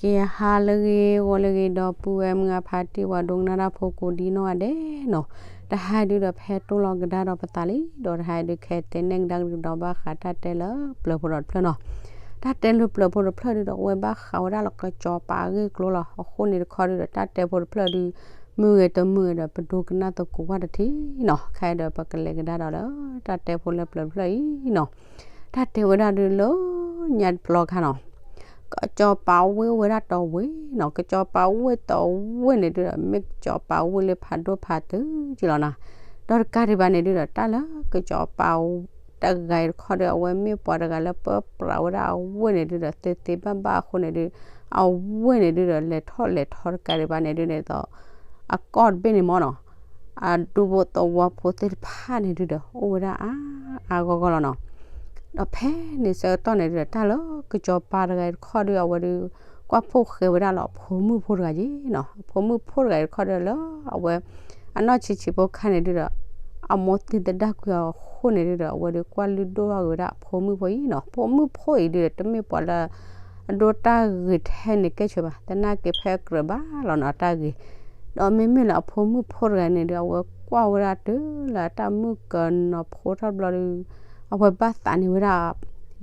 ကဲ ဟါလၢအဂ့ၤ ဂီၤလၢအဂ့ၤ ဒီပုၢ်ဝဲၢ်မုၢ်အဖါတံၢ် ပှၤဒိကနၣ်တၢ်ဖိကိးဒံနီၢ်ဂၤဒဲးနီၤ, တဟါဒုဒီးဖဲတိၢ်လီၤကဒါဒီးပသးလံ ဒီးတဟါဒုခဲတဲနဲၣ်ကဒါကဒီးဘၣ်ဃးတၢ်တဲလၢပျၢၤဖိဒီးတဖျၢၣ်နီၤ, တၢ်တဲလၢပျၢၤဖိတဖျၢၣ်ဒုဒီး အဝဲဘၣ်ဃးဝဲဒၣ်လၢကစီၤပၤအဂ့ၢ်ကျိၤလီၤ. အဃိန့ၣ်တခီဒုဒီး တၢ်တဲဖိတဖျၢၣ်ဒု မုၢ်ဂဲၤတမုၢ်ဂဲၤဒီး ပဒိကနၣ်သကိးကွၢ်တထံၣ်နီၤ, ခဲအံၤဒီးပကလဲၤကဒါဒီးလၢ တၢ်တဲဖိလၢပျၢၤတဖျၢၣ်အံၤနီၤ, တၢ်တဲဝဲဒၣ်ဒုလၢညါတပျီခါနီၤ ကစီၤပၤဝ့ၢ်အိၣ်ဝဲဒၣ်တီၤဝ့ၢ်နီၤ, ကစီၤပၤဝ့ၢ်တီၤဝ့ၢ်န့ၣ်ဒုဒီး မ့ၢ်ကစီၤပၤဝ့ၢ်လၢဖးဒိၣ်ဖးတုၤက့လီၤနီၤ, ဒီးတကးဒံးဘၣ်န့ၣ်ဒုဒီး တၢ်လၢကစီၤပၤတဂၤအံၤတခီဒီး အဝဲမ့ၢ်ပှၤတဂၤလၢပၢပြးဝဲဒၣ်အဝ့ၢ်န့ၣ်ဒုဒီး သ့သ့ဘၣ်ဘၣ်အဃိန့ၣ်ဒု အဝ့ၢ်န့ၣ်ဒုဒီး လဲၤထီၣ်လဲၤထီတကးဒံးဘၣ်န့ၣ်ဒုန့ၣ်ဒီး အကီၢ်တဘ့ၣ်န့ၣ်မ့ၢ်နီၤ အဒူဖိသဝီဖိသ့ၣ်တဖၣ်န့ၣ်ဒုဒီး အိၣ်ဝဲဒၣ်အါအါဂီၢ်ဂီၢ်လီၤနီၤ, ဒီးဖဲန့ၣ်ဆၢကတီၢ်န့ၣ်ဒုဒီး တၢ်လၢကစီၤပၤတဂၤအံၤတခီဒု အဝဲဒု ကွၢ်ဖိၣ်ဃဲဝဲဒၣ်လၢအဖိမုၣ်ဖိတဂၤက့နီၤ, အဖိမုၣ်ဖိတဂၤအံၤတခီဒုလၢ အဝဲ အနီၢ်ဆံးဆံးဖိခါန့ၣ်ဒုဒီး အမိၢ်သံသဒၣ်ကွံာ်အီၤအဃိန့ၣ်ဒုဒီး အဝဲဒုကွၢ်လုၢ်ဒိၣ်ထီၣ်က့ၤဝဲဒၣ်အဖိမုၣ်ဖိအံၤနီၤ, ဖိမုၣ်ဖိအံၤဒုဒီး တမ့ၢ်ပှၤလၢ အဒိတၢ်ဂ့ၤထဲန့ၣ်ကဲၣ်ဆိးဘၣ်, သနာ်က့ဖဲအကြၢးဘၣ်လီၤနီၤ အတၢ်ဂ့ၤ, ဒီးမ့မ့ၢ်လၢအဖိမုၣ်ဖိတဂၤန့ၣ်ဒု အဝဲကွၢ်ဝဲဒၣ်တုၤလၢအတၢ်မုၣ်ကနီၤဖိထီၣ်တဘျီဒု အဝဲဘၣ်သးန့ၢ်ဝဲဒၣ်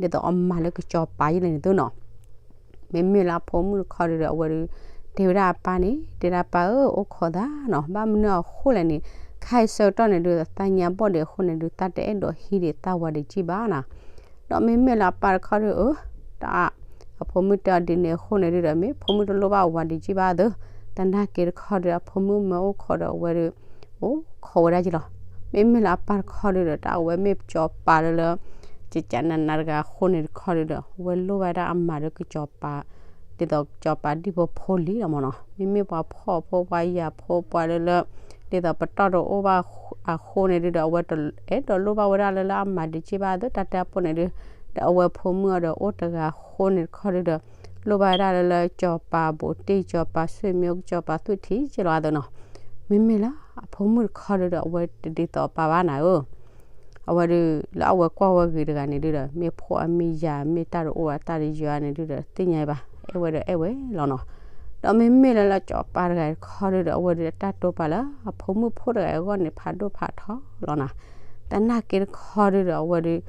ဒ်သိးအမၤလၢကစီၤပၤယဲၢ်လဲၣ်န့ၣ်သုနီၤ မ့မ့ၢ်လၢအဖိမုၣ်တခီဒုဒီး အဝဲဒု တဲဝဲဒၣ်အပၢ်န့ၣ် တဲဒၣ်ပၢ်ဧၢ အိၣ်ခိးသးနီၤ, ဘၣ်မနုၤအဃိလဲၣ်န့ၣ် ခဲအံၤဆၢကတီၢ်န့ၣ်ဒု သးညါဘီၣ်ဒံးအဃိန့ၣ်ဒု သးတအဲၣ်ဒိးဟံးဒံးသးဝၤဒံးကံၣ်ဘၣ်နီၤ, ဒီးမ့မ့ၢ်လၢအပၢ်တခီဒု အၢ တၢ် အဖိမုၣ်တဲအီၤဒ်န့ၣ်အဃိန့ၣ်ဒုဒီး မ့ၢ်ဖိမုၣ်တလိၣ်ဘၣ်အဝၤဒံးကံၣ်ဘၣ်သ့, သနာ်က့တခီဒု အဖိမုၣ်မ့ၢ်အိၣ်ခိးဒီးအဝဲဒု အိၣ်ခိးဝဲဒၣ်က့လီၤ, မ့မ့ၢ်လၢအပၢ်တခီဒုဒီး တၢ်အဝဲမ့ၢ်ကစီၤပၤလၢလၢ ကကနနတဂၤအဃိန့ၣ်တခီဒုဒီး အဝဲလိၣ်ဘၣ်ဒၣ်အမၤဒီးကစီၤပၤ ဒ်သိးကစီၤပၤဒံၣ်ဖိဖိလံၤလီၤမ့ၢ်နီၤ, မ့မ့ၢ်ပှၤဖှီၣ်ဖိပှၤယာ်ဖိပှၤလၢလၢ ဒ်သိးပတီၢ်တအိၣ်ဘၣ်အဃိန့ၣ်ဒုဒီး အဝဲတအဲၣ်ဒိးလိၣ်ဘၣ်ဝဲဒၣ်လၢလၢအမၤဒံးကံၣ်ဘၣ်သ့ တၢ်တဲအဖိန့ၣ်ဒု, ဒီးအဝဲဖိမုၣ်အီၤဒီးအိၣ်တဂၤအဃိန့ၣ်တခီဒုဒီး လိၣ်ဘၣ်ဝဲဒၣ်လၢလၢကစီၤပၤဘူးတံၢ် ကစီၤပၤဆွေမျိုး ကစီၤပၤသူၣ်ထံးက့လီၤအသိးနီၤ, မ့မ့ၢ်လၢအဖိမုၣ်တခီဒုဒီး အဝဲတဒ်သိးအပၢ်ဘၣ်နၤဧၢ အဝဲဒု လၢအဝဲကွၢ်ဝဲဂ့ၤတဂၤန့ၣ်ဒုဒီး မ့ၢ်ဖိအမ့ၢ်ယၤ မ့ၢ်တၢ်တအိၣ်ဘၣ်တၢ်တယွၤန့ၣ်ဒုဒီး သ့ၣ်ညါဘၣ် အဲၣ်ဝဲဒီးအဲၣ်ဝဲလီၤနီၤ, ဒီးမ့မ့ၢ်လၢလၢကစီၤပၤတဂၤတခီဒုဒီး အဝဲဒု အတၢ်တိာ်ပာ်လၢအဖိမုၣ်ဖိတဂၤအဂီၢ်န့ၣ် ဖးဒိၣ်ဖးထီလီၤနၤ, သနာ်က့တခီဒုဒီး အဝဲဒု ဒ်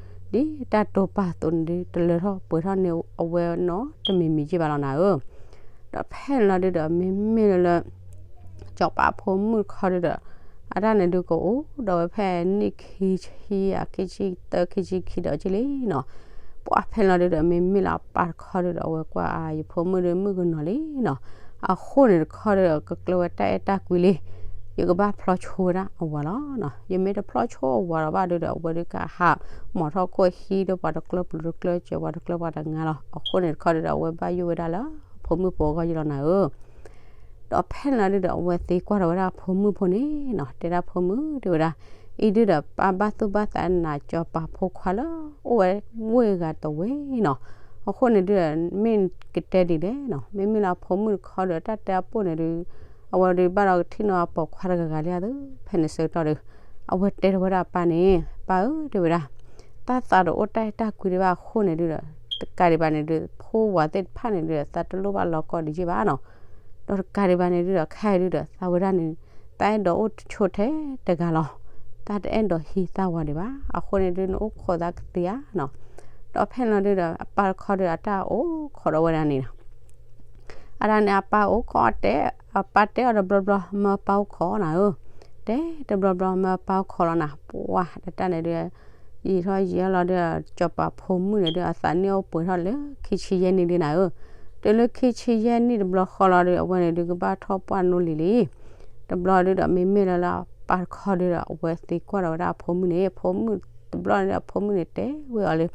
တၢ်တိာ်ပာ်အသိးန့ၣ်ဒု တလၢထီၣ်ပှဲၤထီၣ်န့ၢ်အဝဲနီတမံၤမံၤက့ဘၣ်လီၤနၤဧၢ ဒီးဖဲန့ၣ်လီၤဒုဒီး မ့မ့ၢ်လၢလၢ ကစီၤပၤဖိမုၣ်တခီဒုဒီး အတၢ်န့ၣ်ဒုကအိၣ်ဒီးဝဲဖဲနံၣ်ခံဆံယဲၢ် ခံဆံသၢ ခံဆံခံဒီးက့လံနီၤ, ပှၤဖဲန့ၣ်လီၤဒုဒီး မ့မ့ၢ်လၢအပၢ်တခီဒုဒီး အဝဲကွၢ်အါ ယဖိမုၣ်ဒုမုၣ်ကနီၤလံနီၤ, အဃိန့ၣ်တခီဒုဒီး ကကျၢၤဝဲတၢ်အဲၣ်တၢ်ကွံလံ, ယကဘၣ်ဖျီဆိဝဲဒၣ်အဝၤလီၤနီၤ, ယမ့ၢ်တဖျီဆိအဝၤဒီးဘၣ်ဒုဒီး အဝဲဒုကဟး မီၤထီၣ်ခိၣ်ဟံးဒီးပှၤတကျၢၤပျုၤတကျၢၤစၢၤ ပှၤတကျၢၤပှၤတငါလီၤ, အဃိန့ၣ်တခီဒုဒီး အဝဲဘၣ်ယိၣ်ဝဲဒၣ်လၢအဖိမုၣ်ဖိအဂီၢ်ယလီၤနၤဧၢ ဒီးဖဲန့ၣ်လီၤဒုဒီး အဝဲသံကွၢ်ထီၣ်ဝဲဒၣ်အဖိမုၣ်ဖိန့ၣ်နီၤ, တဲဒၣ်ဖိမုၣ်တဲဝဲဒၣ်, အံၤဒုဒီး ပၢ်ဘၣ်သူၣ်ဘၣ်သးနၤ ကစီၤပၤဖိခွါလၢ အိၣ်ဝဲဝ့ၢ်ဂၤတဝ့ၢ်နီၤ, အဃိန့ၣ်ဒုဒီး မ့ၢ်ကတဲဒ်လဲၣ်နီၤ, မ့မ့ၢ်လၢအဖိမုၣ်တခီဒီး တၢ်တဲအပိၢ်န့ၣ်ဒု အဝဲဒုဘၣ်ဒီးကထံၣ်နီၤအပိာ်ခွါတဂၤဂၤလံအသိး ဖဲန့ၣ်ဆၢကတီၢ်ဒု အဝဲတဲထီၣ်ဝဲဒၣ်အပၢ်န့ၣ်, ပၢ်ဧၢ တဲဝဲဒၣ် တၢ်သးတအိၣ်တၢ်အဲၣ်တၢ်ကွံဒံးဘၣ်အဃိန့ၣ်ဒုဒီး တကးဒံးဘၣ်န့ၣ်ဒု ဖိဝၤသ့ၣ်တဖၣ်န့ၣ်ဒုဒီး သးတလိၣ်ဘၣ်လီၤကီဒံးက့ဘၣ်နီၤ, ဒီးတကးဒံးဘၣ်န့ၣ်ဒုဒီး ခဲအံၤဒုဒီး သးဝဲဒၣ်န့ၣ် သးအဲၣ်ဒိးအိၣ်ဆိးထဲတဂၤလီၤ, သးတအဲၣ်ဒိးဟံးသးဝၤဒံးဘၣ်, အဃိန့ၣ်ဒု နအိၣ်ခိးသးကသ့ဧါနီၤ, ဒီးဖဲန့ၣ်လီၤဒုဒီး အပၢ်တခီဒုဒီး အတၢ်အိၣ်ခိးဒီးဝဲဒၣ်န့ၣ်နီၤ အတၢ်န့ၣ်အပၢ်အိၣ်ခိးတဲ, အပၢ်တဲအီၤတဘျီဘျီ မၢပၢ်အိၣ်ခိးနၤဧၢ, တဲတဘျီဘျီ မၢပၢ်အိၣ်ခိးလီၤနၤ, ပှၤတတၢ်န့ၣ်ဒု ယံာ်ထီၣ်ယံာ်လီၤဒု ကစီၤပၤဖိမုၣ်န့ၣ်ဒု အသးနံၣ်အိၣ်ပှဲၤထီၣ်လၢခံဆံယဲၢ်နံၣ်ဒုနၤဧၢ, တုၤလၢခံဆံယဲၢ်နံၣ်တဘျီဃီလီၤဒု အဝဲန့ၣ်ဒု ကဘၣ်ထီၣ်ပှၢ်နီၢ်လံၤလံ တဘျီဒုဒီး မ့မ့ၢ်လၢလၢအပၢ်တခီဒုဒီး အဝဲသံကွၢ်ထီၣ်ဝဲဒၣ်အဖိမုၣ်န့ၣ်, ဖိမုၣ်တဘျီန့ၣ် အဖိမုၣ်န့ၣ်တဲဝဲအီၤလၢ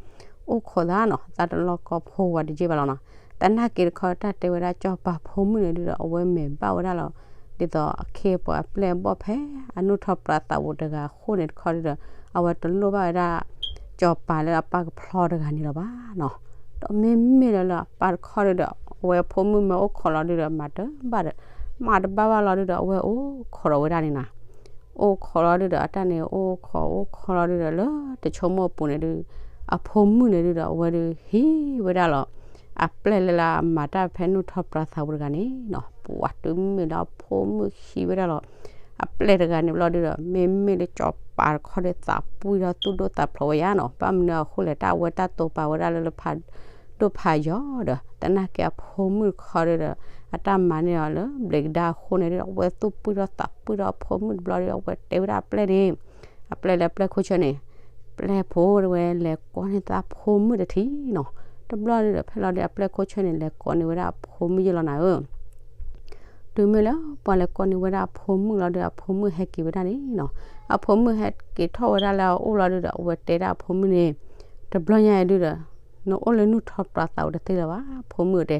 အိၣ်ခိးသးနီၤ, သးတလီၤကီဖိဝၤတက့ၢ်ဘၣ်လီၤနီၤ, သနာ်က့တခီ တၢ်တဲဝဲဒၣ်ကစီၤပၤဖိမုၣ်န့ၣ်ဒုဒီး အဝဲမဲာ်ဘၣ်ဝဲဒၣ်လီၤ, ဒ်သိးအခ့အပှၤအပျဲၢ်အဘီၣ်ဖဲ အနုာ်ထီၣ်ပြးသးဝံၤတဂၤအဃိန့ၣ်တခီဒုဒီး အဝဲတလိၣ်ဘၣ်ဝဲဒၣ် ကစီၤပၤလၢအပၢ်ကဖျီတဂၤန့ၣ်လီၤဘၣ်နီၤ, ဒီးမ့မ့ၢ်လၢလၢအပၢ်တခီဒုဒီး အဝဲဖိမုၣ်မ့ၢ်အိၣ်ခိးလီၤဒုဒီး မၤတဘၣ်ဘၣ်, မၤတဘၣ်ဘၣ်လီၤဒုဒီး အဝဲအိၣ်ခိးဒီးဝဲဒၣ်န့ၣ်နီၤ အိၣ်ခိးလီၤဒုဒီး အတၢ်န့ၣ်အိၣ်ခိးအိၣ်ခိးလီၤဒုဒီး လၢတဆိကမိၣ်အပူၤန့ၣ်ဒု အဖိမုၣ်န့ၣ်ဒုဒီး အဝဲဒုဟံးဝဲဒၣ်လီၤ အပျဲၢ်လၢလၢအမၤတၢ်ဖဲနူၢ်ထီၣ်ပြးသးပူၤတဂၤန့ၣ်နီၤ, ပှၤတုၤမ့ၢ်လၢအဖိမုၣ်ဟံးဝဲဒၣ်လီၤ အပျဲၢ်တဂၤန့ၣ်ဘျီဒုဒီး မ့မ့ၢ်လၢစီၤပၤတခီဒီးသးပှံၢ်ထီၣ်သူၣ်ဒိၣ်သးဖျိးဝဲယါနီၤ, ဘၣ်မနုၤအဃိလဲၣ် တၢ်အဝဲတၢ်တိာ်ပာ်ဝဲဒၣ်လၢလၢဖးဒိၣ်ဖးယိာ်ဒီး သနာ်က့အဖိမုၣ်တခီဒုဒီး အတၢ်မၤန့ၢ်အီၤလၢဘျံးကဒါအဃိန့ၣ်ဒီး အဝဲသူၣ်ပှံၢ်ထီၣ်သးပှံၢ်ထီၣ်အဖိမုၣ်တဘျီဒီး အဝဲတဲဝဲဒၣ်အပျဲၢ်န့ၣ် အပျဲၢ်လၢအပျဲၢ်ခိၣ်ဆၢန့ၣ်, ပျဲၢ်ဖိတဝဲလဲၤကိးန့ၢ်သးဖိမုၣ်တထံၣ်နီၤ, တဘျီဒုဒီးဖဲလီၤဒုအပျဲၢ်ခိၣ်ဆၢန့ၣ် လဲၤကိးန့ၢ်ဝဲဒၣ်အဖိမုၣ်ယဲလီၤနၤဧၢ တုၤမ့ၢ်လၢပှၤလဲၤကိးန့ၢ်ဝဲဒၣ်အဖိမုၣ်လီၤဒု အဖိမုၣ်ဟဲက့ၤဝဲဒၣ်န့ၣ်နီၤ, အဖိမုၣ်ဟဲက့ၤထီၣ်ဝဲဒၣ်လၢအအိၣ်လီၤဒုဒီး အဝဲတဲဒၣ်အဖိမုၣ်န့ၣ်, တဘျီညါအံၤဒုဒီး နအိၣ်လၢနူၢ်ထီၣ်ပြးသးပူၤတသ့လၢၤဘၣ် ဖိမုၣ်တဲ,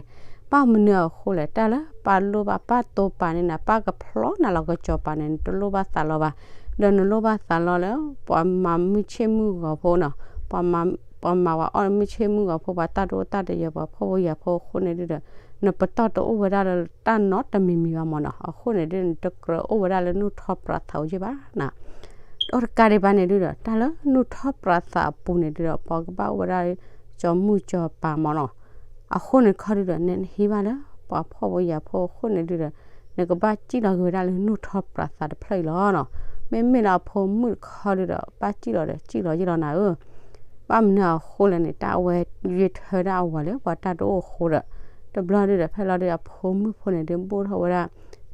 ဘၣ်မနုၤအဃိလဲၣ် တၢ်လၢပာ်လိၣ်ဘၣ်ပာ်တိာ်ပာ်န့ၢ်နၤ ပာ်ကဖျီနၤလီၤကစီၤပၤန့ၣ် နတလိၣ်ဘၣ်သးလီဘၣ်, ဒီးနလိၣ်ဘၣ်သးလီလၢ ပှၤမၤမုၢ်ဆ့ၣ်မုၢ်ဂီၤဖိနီၤ, ပှၤမၤ ပှၤမၤဝဲအီၣ်မုၢ်ဆ့ၣ်မုၢ်ဂီၤဖိ ပှၤတၢ်ဒိတၢ်တယၢၤ ပှၤဖှီၣ်ဖိယာ်ဖိအဃိန့ၣ်ဒုဒီး နပတီၢ်တအိၣ်ဝဲဒၣ်လၢတၢ်နီတမံၤမံၤဘၣ်မၢ်နီၤ, အဃိန့ၣ်ဒု နတကြၢးအိၣ်ဝဲဒၣ်လၢနူၢ်ထီၣ်ပြးသးပူၤယဲၢ်ဘၣ်နၤ ဒီးတကးဒံးဘၣ်န့ၣ်ဒုဒီး တၢ်လၢနူၢ်ထီၣ်ပြးသးပူၤန့ၣ်ဒုဒီး ပှၤကဘၣ်အိၣ်ဝဲဒၣ် ကၠီၤမုၢ်ကၠီၤပၤမၢ်နီၤ, အဃိန့ၣ်တခီဒုဒီး နဟံးဘၣ်လၢပှၤဖှီၣ်ဖိယာ်ဖိအဃိန့ၣ်ဒုဒီး နကဘၣ်စံၣ်လီၤက့ၤဝဲဒၣ်လၢနူၢ်ထီၣ်ပြးသးတဖျၢၣ်အံၤလီၤနီၤ, မ့မ့ၢ်လၢအဖိမုၣ်တခီဒုဒီး ဘၣ်စံၣ်လီၤဒီးစံၣ်လီၤယဲၢ်လီၤနၤဧၢ ဘၣ်မနုၤအဃိလဲၣ်န့ၣ် တၢ်အဝဲယံာ်ထၢဒၣ်အဝၤလၢပှၤတၢ်တအိၣ်အဃိဒီး တဘျီဒုဒီး ဖဲလီၤဒုအဖိမုၣ်ဖိန့ၣ်ဒု ဘိၣ်ထီၣ်ဝဲဒၣ်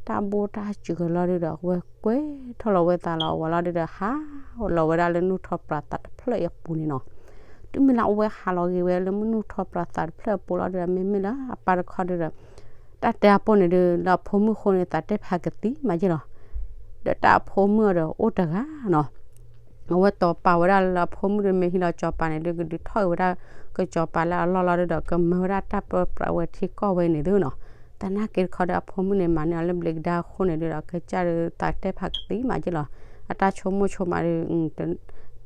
တၢ်ဘိတၢ်စှၤကလီဒုဒီး အဝဲကွဲထီၣ်လီၤဝဲသးလီၤအဝၤလီၤဒုဒီး ဟးလီၤဝဲဒၣ်လၢနူၢ်ထီၣ်ပြးသးတဖျၢၣ်အံၤအပူၤန့ၣ်နီၤ, တုၤမ့ၢ်လၢအဝဲဟးလီၤက့ၤဝဲလၢနူၢ်ထီၣ်ပြးသးတဖျၢၣ်အပူၤလီၤဒုဒီး မ့မ့ၢ်လၢအပၢ်တခီဒုဒီး တၢ်တဲအပိၢ်န့ၣ်ဒု လၢအဖိမုၣ်အဃိန့ၣ် သးတဲဖးကသံမးယဲၢ်လီၤ, ဒီးတၢ်အဖိမုၣ်အံၤဒီးအိၣ်တဂၤနီၤ အဝဲတိာ်ပာ်ဝဲဒၣ်လၢအဖိမုၣ်ဒီး မ့ၢ်ဟံးလီၤစီၤပၤန့ၣ်ဒု ကဒုးထီၣ်က့ၤဝဲဒၣ် ကစီၤပၤလၢအလီၢ်လီၤဒုဒီး ကမၢဝဲဒၣ်တၢ်ပၢပြးဝဲထံကီၢ်ဝဲန့ၣ်သုနီၤ, သနာ်က့တခီဒီး အဖိမုၣ်န့ၣ် မၤန့ၢ်အီၤလၢဘျံးကဒါအဃိန့ၣ်ဒုဒီး ကစၢ်ဒု သးတဲဖးကသံမးယဲၢ်လီၤ, အတၢ်ဆိကမိၣ်ဆိကမးဒု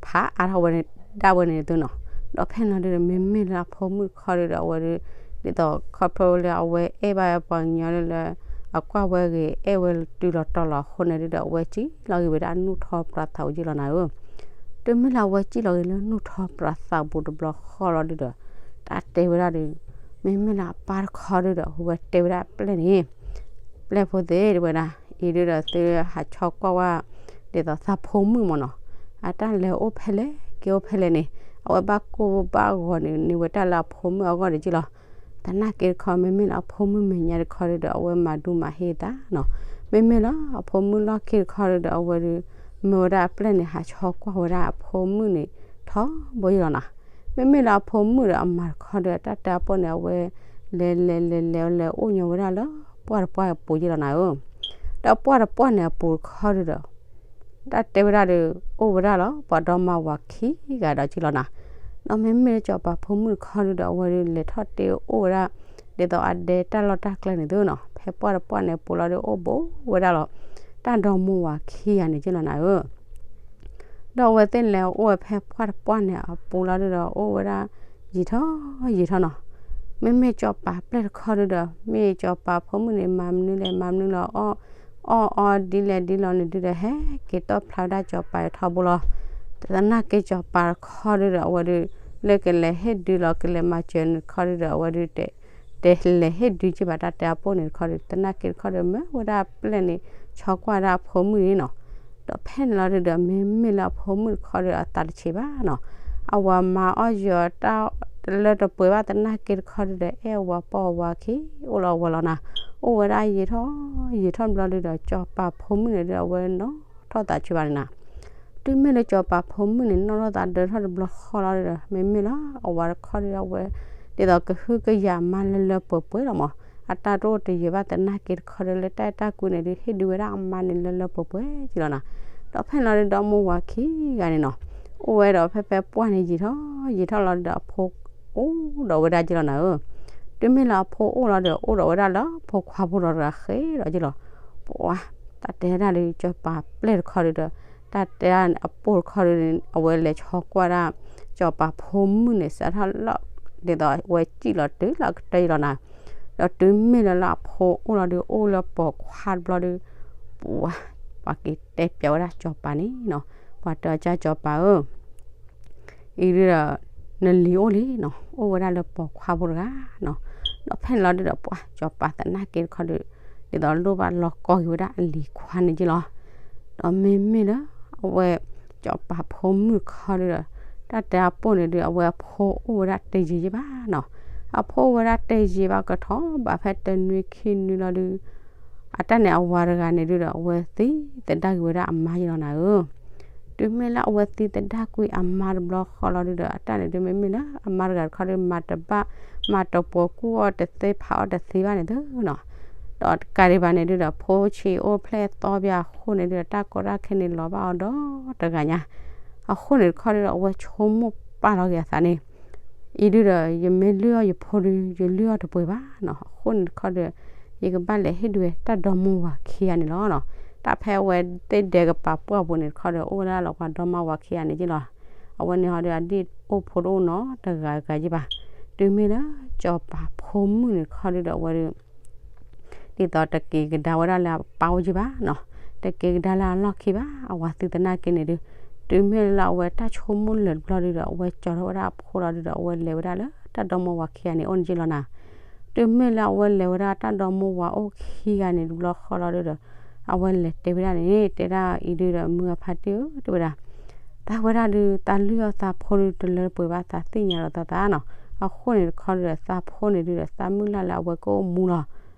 ဖးအါထီၣ်ဝဲဒၣ်ဝဲန့ၣ်သုနီၤ, ဒီးဖဲန့ၣ်လီၤဒုဒီး မ့မ့ၢ်လၢအဖိမုၣ်တခီဒုဒီး အဝဲဒု ဒ်သိးခီဖျိလၢအဝဲအဲၣ်ဘၣ်ပှၤကညီလၢလၢ အကွၢ်ဝဲဂ့ၤ အဲၣ်ဝဲတုၤလီၤတီၤလီၤအဃိန့ၣ်ဒုဒီး အဝဲစံၣ်လီၤက့ၤဝဲဒၣ်နူၢ်ထီၣ်ပြးသးပူၤယဲၢ်လီၤနၤဧၢ, တုၤမ့ၢ်လၢအဝဲစံၣ်လီၤက့ၤလၢနူၢ်ထီၣ်ပြးသးပူၤတဘျီဃီလီၤဒုဒီး တၢ်တဲဝဲဒၣ်ဒု မ့မ့ၢ်လၢအပၢ်တခီဒုဒီး အဝဲတဲဝဲဒၣ်အပျဲၢ်န့ၣ် ပျဲၢ်ဖိသ့ၣ်တဲဝဲဒၣ် အံၤဒုဒီးသုဟးဆီကွၢ်ဝဲ ဒ်သိးသးဖိမုၣ်မၢ်နီၤ, အတၢ်လဲၤအိၣ်ဖဲလဲၣ် က့ၤအိၣ်ဖဲလဲၣ်န့ၣ် အဝဲဘၣ်ကိၢ်ဘၣ်ဂီၤန့ၣ် န့ၢ်ဝဲတၢ်လၢအဖိမုၣ်အဂီၢ်ဒုးက့ၢ်လီၤ, သနာ်က့တခီ မ့မ့ၢ်လၢအဖိမုၣ်မဲာ်ညါတခီဒုဒီး အဝဲမၤဒူမၤဟ့ၣ်သးနီၤ, မ့မ့ၢ်လၢအဖိမုၣ်လီၢ်ခံတခီဒုဒီး အဝဲဒု မၢဝဲဒၣ်အပျဲၢ်န့ၣ် ဟးဆီကွၢ်ဝဲဒၣ်အဖိမုၣ်န့ၣ် ထီဘိယဲၢ်လီၤနၤ, မ့မ့ၢ်လၢအဖိမုၣ်ဒီးအမၤတခီဒု တၢ်တဲအပိၢ်န့ၣ် အဝဲ လဲၤလဲၤလဲၤလဲၤလဲၤအိၣ်ညီဝဲဒၣ်လၢ ပှၢ်တပှၢ်အပူၤယဲၢ်လီၤနၤဧၢ, ဒီးပှၢ်တပှၢ်န့ၣ်အပူၤတခီဒုဒီး တၢ်တဲဝဲဒၣ်ဒီး အိၣ်ဝဲဒၣ်လီၤ ပှၤဒီမါဝၤခံဂၤဒီးက့ၢ်လီၤနၤ, ဒီးမ့မ့ၢ်လၢစီၤပၤဖိမုၣ်တခီဒုဒီး အဝဲဒု လဲၤထီၣ်တ့ၢ်အိၣ်ဝဲဒၣ် ဒ်သိးအဒဲတၢ်လီၢ်တၢ်ကျဲန့ၣ်သုနီၤ, ဖဲပှၢ်တပှၢ်န့ၣ်အပူၤလီၤဒု အိၣ်ဘူးဝဲဒၣ်လီၤ တၢ်ဒီမါဝၤခံဂၤန့ၣ်က့ၢ်လီၤနၤဧၢ ဒီးအဝဲသ့ၣ်လဲၤအိၣ်ဝဲဖဲပှၢ်တပှၢ်န့ၣ်အပူၤလီၤဒုဒီး အိၣ်ဝဲဒၣ် ယံာ်ထီၣ်ယံာ်ထီၣ်နီၤ, မ့မ့ၢ်စီၤပၤပျဲၢ်တခီဒုဒီး မ့ၢ်စီၤပၤဖိမုၣ်န့ၣ် မၤမနုၤလဲၣ် မၤမနုၤလီၤ အီၣ်အီၣ်အီဒ်လဲၣ်ဒ်လဲၣ်န့ၣ်ဒုဒီး ဟဲက့ၤတီၣ်ဖျါဝဲဒၣ်စီၤပၤအံၤထီဘိလီၤ, သနာ်က့စီၤပၤတခီဒုဒီး အဝဲဒု လၢကလဲၤဟ့ၣ်ဒုလီၤ ကလဲၤမၤစၢၤန့ၣ်တခီဒုဒီး အဝဲဒု တဲလဲၤဟ့ၣ်ဒုက့ၢ်ဘၣ်တၢ်တဲအပိၢ်န့ၣ်တခီဒီး သနာ်က့တခီဒီး မၢဝဲဒၣ်အပျဲၢ်န့ၣ် ဆီကွၢ်ဒၣ်အဖိမုၣ်န့ၣ်နီၤ, ဒီးဖဲန့ၣ်လီၤဒုဒီး မ့မ့ၢ်လၢအဖိမုၣ်တခီဒီး အသးတဆံးဘၣ်နီၤ, အဝၤမၤအီၣ်ယီၤတၢ်တလၢတပှဲၤဘၣ် သနာ်က့တခီဒုဒီး အဲၣ်အဝၤပိာ်အဝၤခံ အိၣ်လီၤအဝၤလီၤနၤ, အိၣ်ဝဲဒၣ်ယံာ်ထီၣ်ယံာ်ထီၣ်ဘျီဒုဒီး စီၤပၤဖိမုၣ်န့ၣ်ဒု အဝဲနီၣ်ထီၣ်သးဆံးဘၣ်န့ၣ်နၤ တုၤမ့ၢ်လၢစီၤပၤဖိမုၣ်န့ၣ် နီၣ်ထီၣ်သးဒၢထီၣ်တဘျီဃီလီၤဒီး မ့မ့ၢ်လၢအဝၤတခီဒီး အဝဲ ဒ်သိးကဟုကယာ်မါလၢလၢပှဲၤပှဲၤလီၤမး, အတၢ်တအိၣ်တယၢၤဘၣ်သနာ်က့တခီဒီး လၢတၢ်အဲၣ်တၢ်ကွံန့ၣ်ဒု ဟ့ၣ်ဒုဝဲဒၣ်အမါန့ၣ်လၢလၢပှဲၤပှဲၤက့ၢ်လီၤနၤ, ဒီးဖဲန့ၣ်လီၤဒုဒီး မိၢ်ဝၤခံဂၤန့ၣ်နီၤ, အိၣ်ဝဲဒီးဖဲဖဲပှၢ်န့ၣ်ယံာ်ထီၣ်ယံာ်ထီၣ်လီၤဒီး အဖိအိၣ်ဒီးဝဲဒၣ်က့ၢ်လီၤနၤဧၢ, တုၤမ့ၢ်လၢအဖိအိၣ်လီၤဒီး အိၣ်ဒီးဝဲဒၣ်လၢဖိခွါဖိဒီးတဂၤဃဲဒီးက့ၢ်လီၤ, ပှၤ တၢ်တဲဒၣ်လၢစီၤပၤပျဲၢ်တခီဒုဒီး တၢ်တဲဒၣ်အပိၢ်တခီဒု အဝဲလဲၤဆီကွၢ်ဒၣ် စီၤပၤဖိမုၣ်န့ၣ် စးထီၣ်လီၤ ဒ်သိးအဝဲစံၣ်လီၤတုၤလၢအကတၢၢ်လီၤနၤ, ဒီးတုၤမ့ၢ်လၢလၢအဖိအိၣ်လီၤဒု အိၣ်လၢပိာ်ခွါတဘျီဒု ပှၤ ပှၤက့ၤတဲပၠးဝဲဒၣ်စီၤပၤန့ၣ်နီၤ, ပှၤတဲအီၤ ကၢ်စီၤပၤဧၢ အံၤဒုဒီး နလံၤအိၣ်လံနီၤ, အိၣ်ဝဲဒၣ်လၢပိာ်ခွါဖိတဂၤနီၤ. ဒီးဖဲန့ၣ်လီၤဒုဒီး ပှၤစီၤပၤသနာ်က့တခီဒီး ဒ်သိးလိၣ်ဘၣ်လီၤကီၢ်က့ၤဝဲဒၣ်အလံၤခွါန့ၣ်က့လီၤ. ဒီးမ့မ့ၢ်လၢ အဝဲ စီၤပၤဖိမုၣ်တခီဒုဒီး တၢ်တဲအပိၢ်န့ၣ်ဒု အဝဲအဖိအိၣ်ဝဲဒၣ်တယံာ်ယံာ်ဘၣ်နီၤ. အဖိအိၣ်ဝဲဒၣ်တယံာ်ဘၣ်ကထီၣ် ဘၣ်ဖဲတနွံခံနွံလီၤဒု အတၢ်န့ၣ်အဝၤတဂၤန့ၣ်ဒုဒီး အဝဲသံသဒၣ်ကွံာ်ဝဲဒၣ်အမါယလီၤနၤဧၢ. တုၤမ့ၢ်လၢအဝဲသံသဒၣ်ကွံာ်အမါတဘျီဃီလီၤဒုဒီး အတၢ်န့ၣ်ဒု မ့မ့ၢ်လၢအမါတဂၤတခီဒု မၤတဘၣ် မၤတပှီၤကူၣ်အီၣ်တသ့ဖးအီၣ်တသ့ဘၣ်န့ၣ်သုနီၤ. ဒီးတကးဒံးဘၣ်န့ၣ်ဒုဒီး ဖိဆံးအိၣ်ဖျဲၣ်သီပၠးအဃိန့ၣ်ဒုဒီး တၢ်ကီတၢ်ခဲန့ၣ်လီၤဘၣ်အီၤဒီးတဂၤညါ. အဃိန့ၣ်တခီဒုဒီး အဝဲဆိကမိၣ်ပာ်လီၤက့ၤအသးန့ၣ် အံၤဒုဒီး ယမ့ၢ်လုၢ်အီၣ်ယဖိဒု ယလုၢ်အီၣ်တပှဲၤဘၣ်နီၤ. အဃိန့ၣ်တခီဒီး ယကဘၣ်လဲၤဟ့ၣ်ဒုးဝဲတၢ်ဒီမါဝၤခံဂၤန့ၣ်လီၤနီၤ. တၢ်ဖဲအဝဲသ့ၣ်ဒဲးကပၤပှၢ်ပူၤန့ၣ်တခီဒီး အိၣ်ဝဲဒၣ်လီၤပှၤဒီမါဝၤခံဂၤန့ၣ်က့လီၤ. အဝဲန့ၣ်ဟီဒီး အဒံၣ်အိၣ်ဖိတအိၣ်နီတဂၤဂၤယ့ၢ်ဘၣ်. တုၤမ့ၢ်လၢစီၤပၤဖိမုၣ်န့ၣ်တခီဒုဒီး အဝဲဒုး ဒ်သိးတက့ၤကဒါဝဲဒၣ်လၢအပၢ်အိၣ်က့ဘၣ်နီၤ, တက့ၤကဒါလၢအလီၢ်ခံဘၣ် အဝၤသံသနာ်က့န့ၣ်ဒုး, တုၤမ့ၢ်လၢအဝဲတၢ်ဆိကမိၣ်လၢာ်တဘျီဒုဒီး အဝဲကၠီထီၣ်ဝဲဒၣ်အဖိလီၤဒုဒီး အဝဲလဲၤဝဲဒၣ်လၢတၢ်ဒီမါဝၤခံဂၤန့ၣ်အိၣ်န့ၣ်က့လီၤနၤ. တုၤမ့ၢ်လၢအဝဲလဲၤဝဲဒၣ်တၢ်ဒီမါဝၤအိၣ်ခံဂၤန့ၣ်တဘျီဃီလီၤဒုဒီး အဝဲလဲၤတဲဝဲဒၣ်န့ၣ် တဲဒၣ်အံၤဒုဒီး မုၢ်အဖါတံၢ်ဧၢ တဲဝဲဒၣ် သးဝဲဒၣ်ဒုး သးလုၢ်အီၣ်သးဖိဒုးတလၢတပှဲၤဘၣ် သးသ့ၣ်ညါလီၤသးသးနီၤ. အဃိန့ၣ်တခီဒုဒီး သးဖိန့ၣ်ဒုဒီး သးမုၢ်လၢ်လၢအဝဲကအိၣ်မူလီၤ.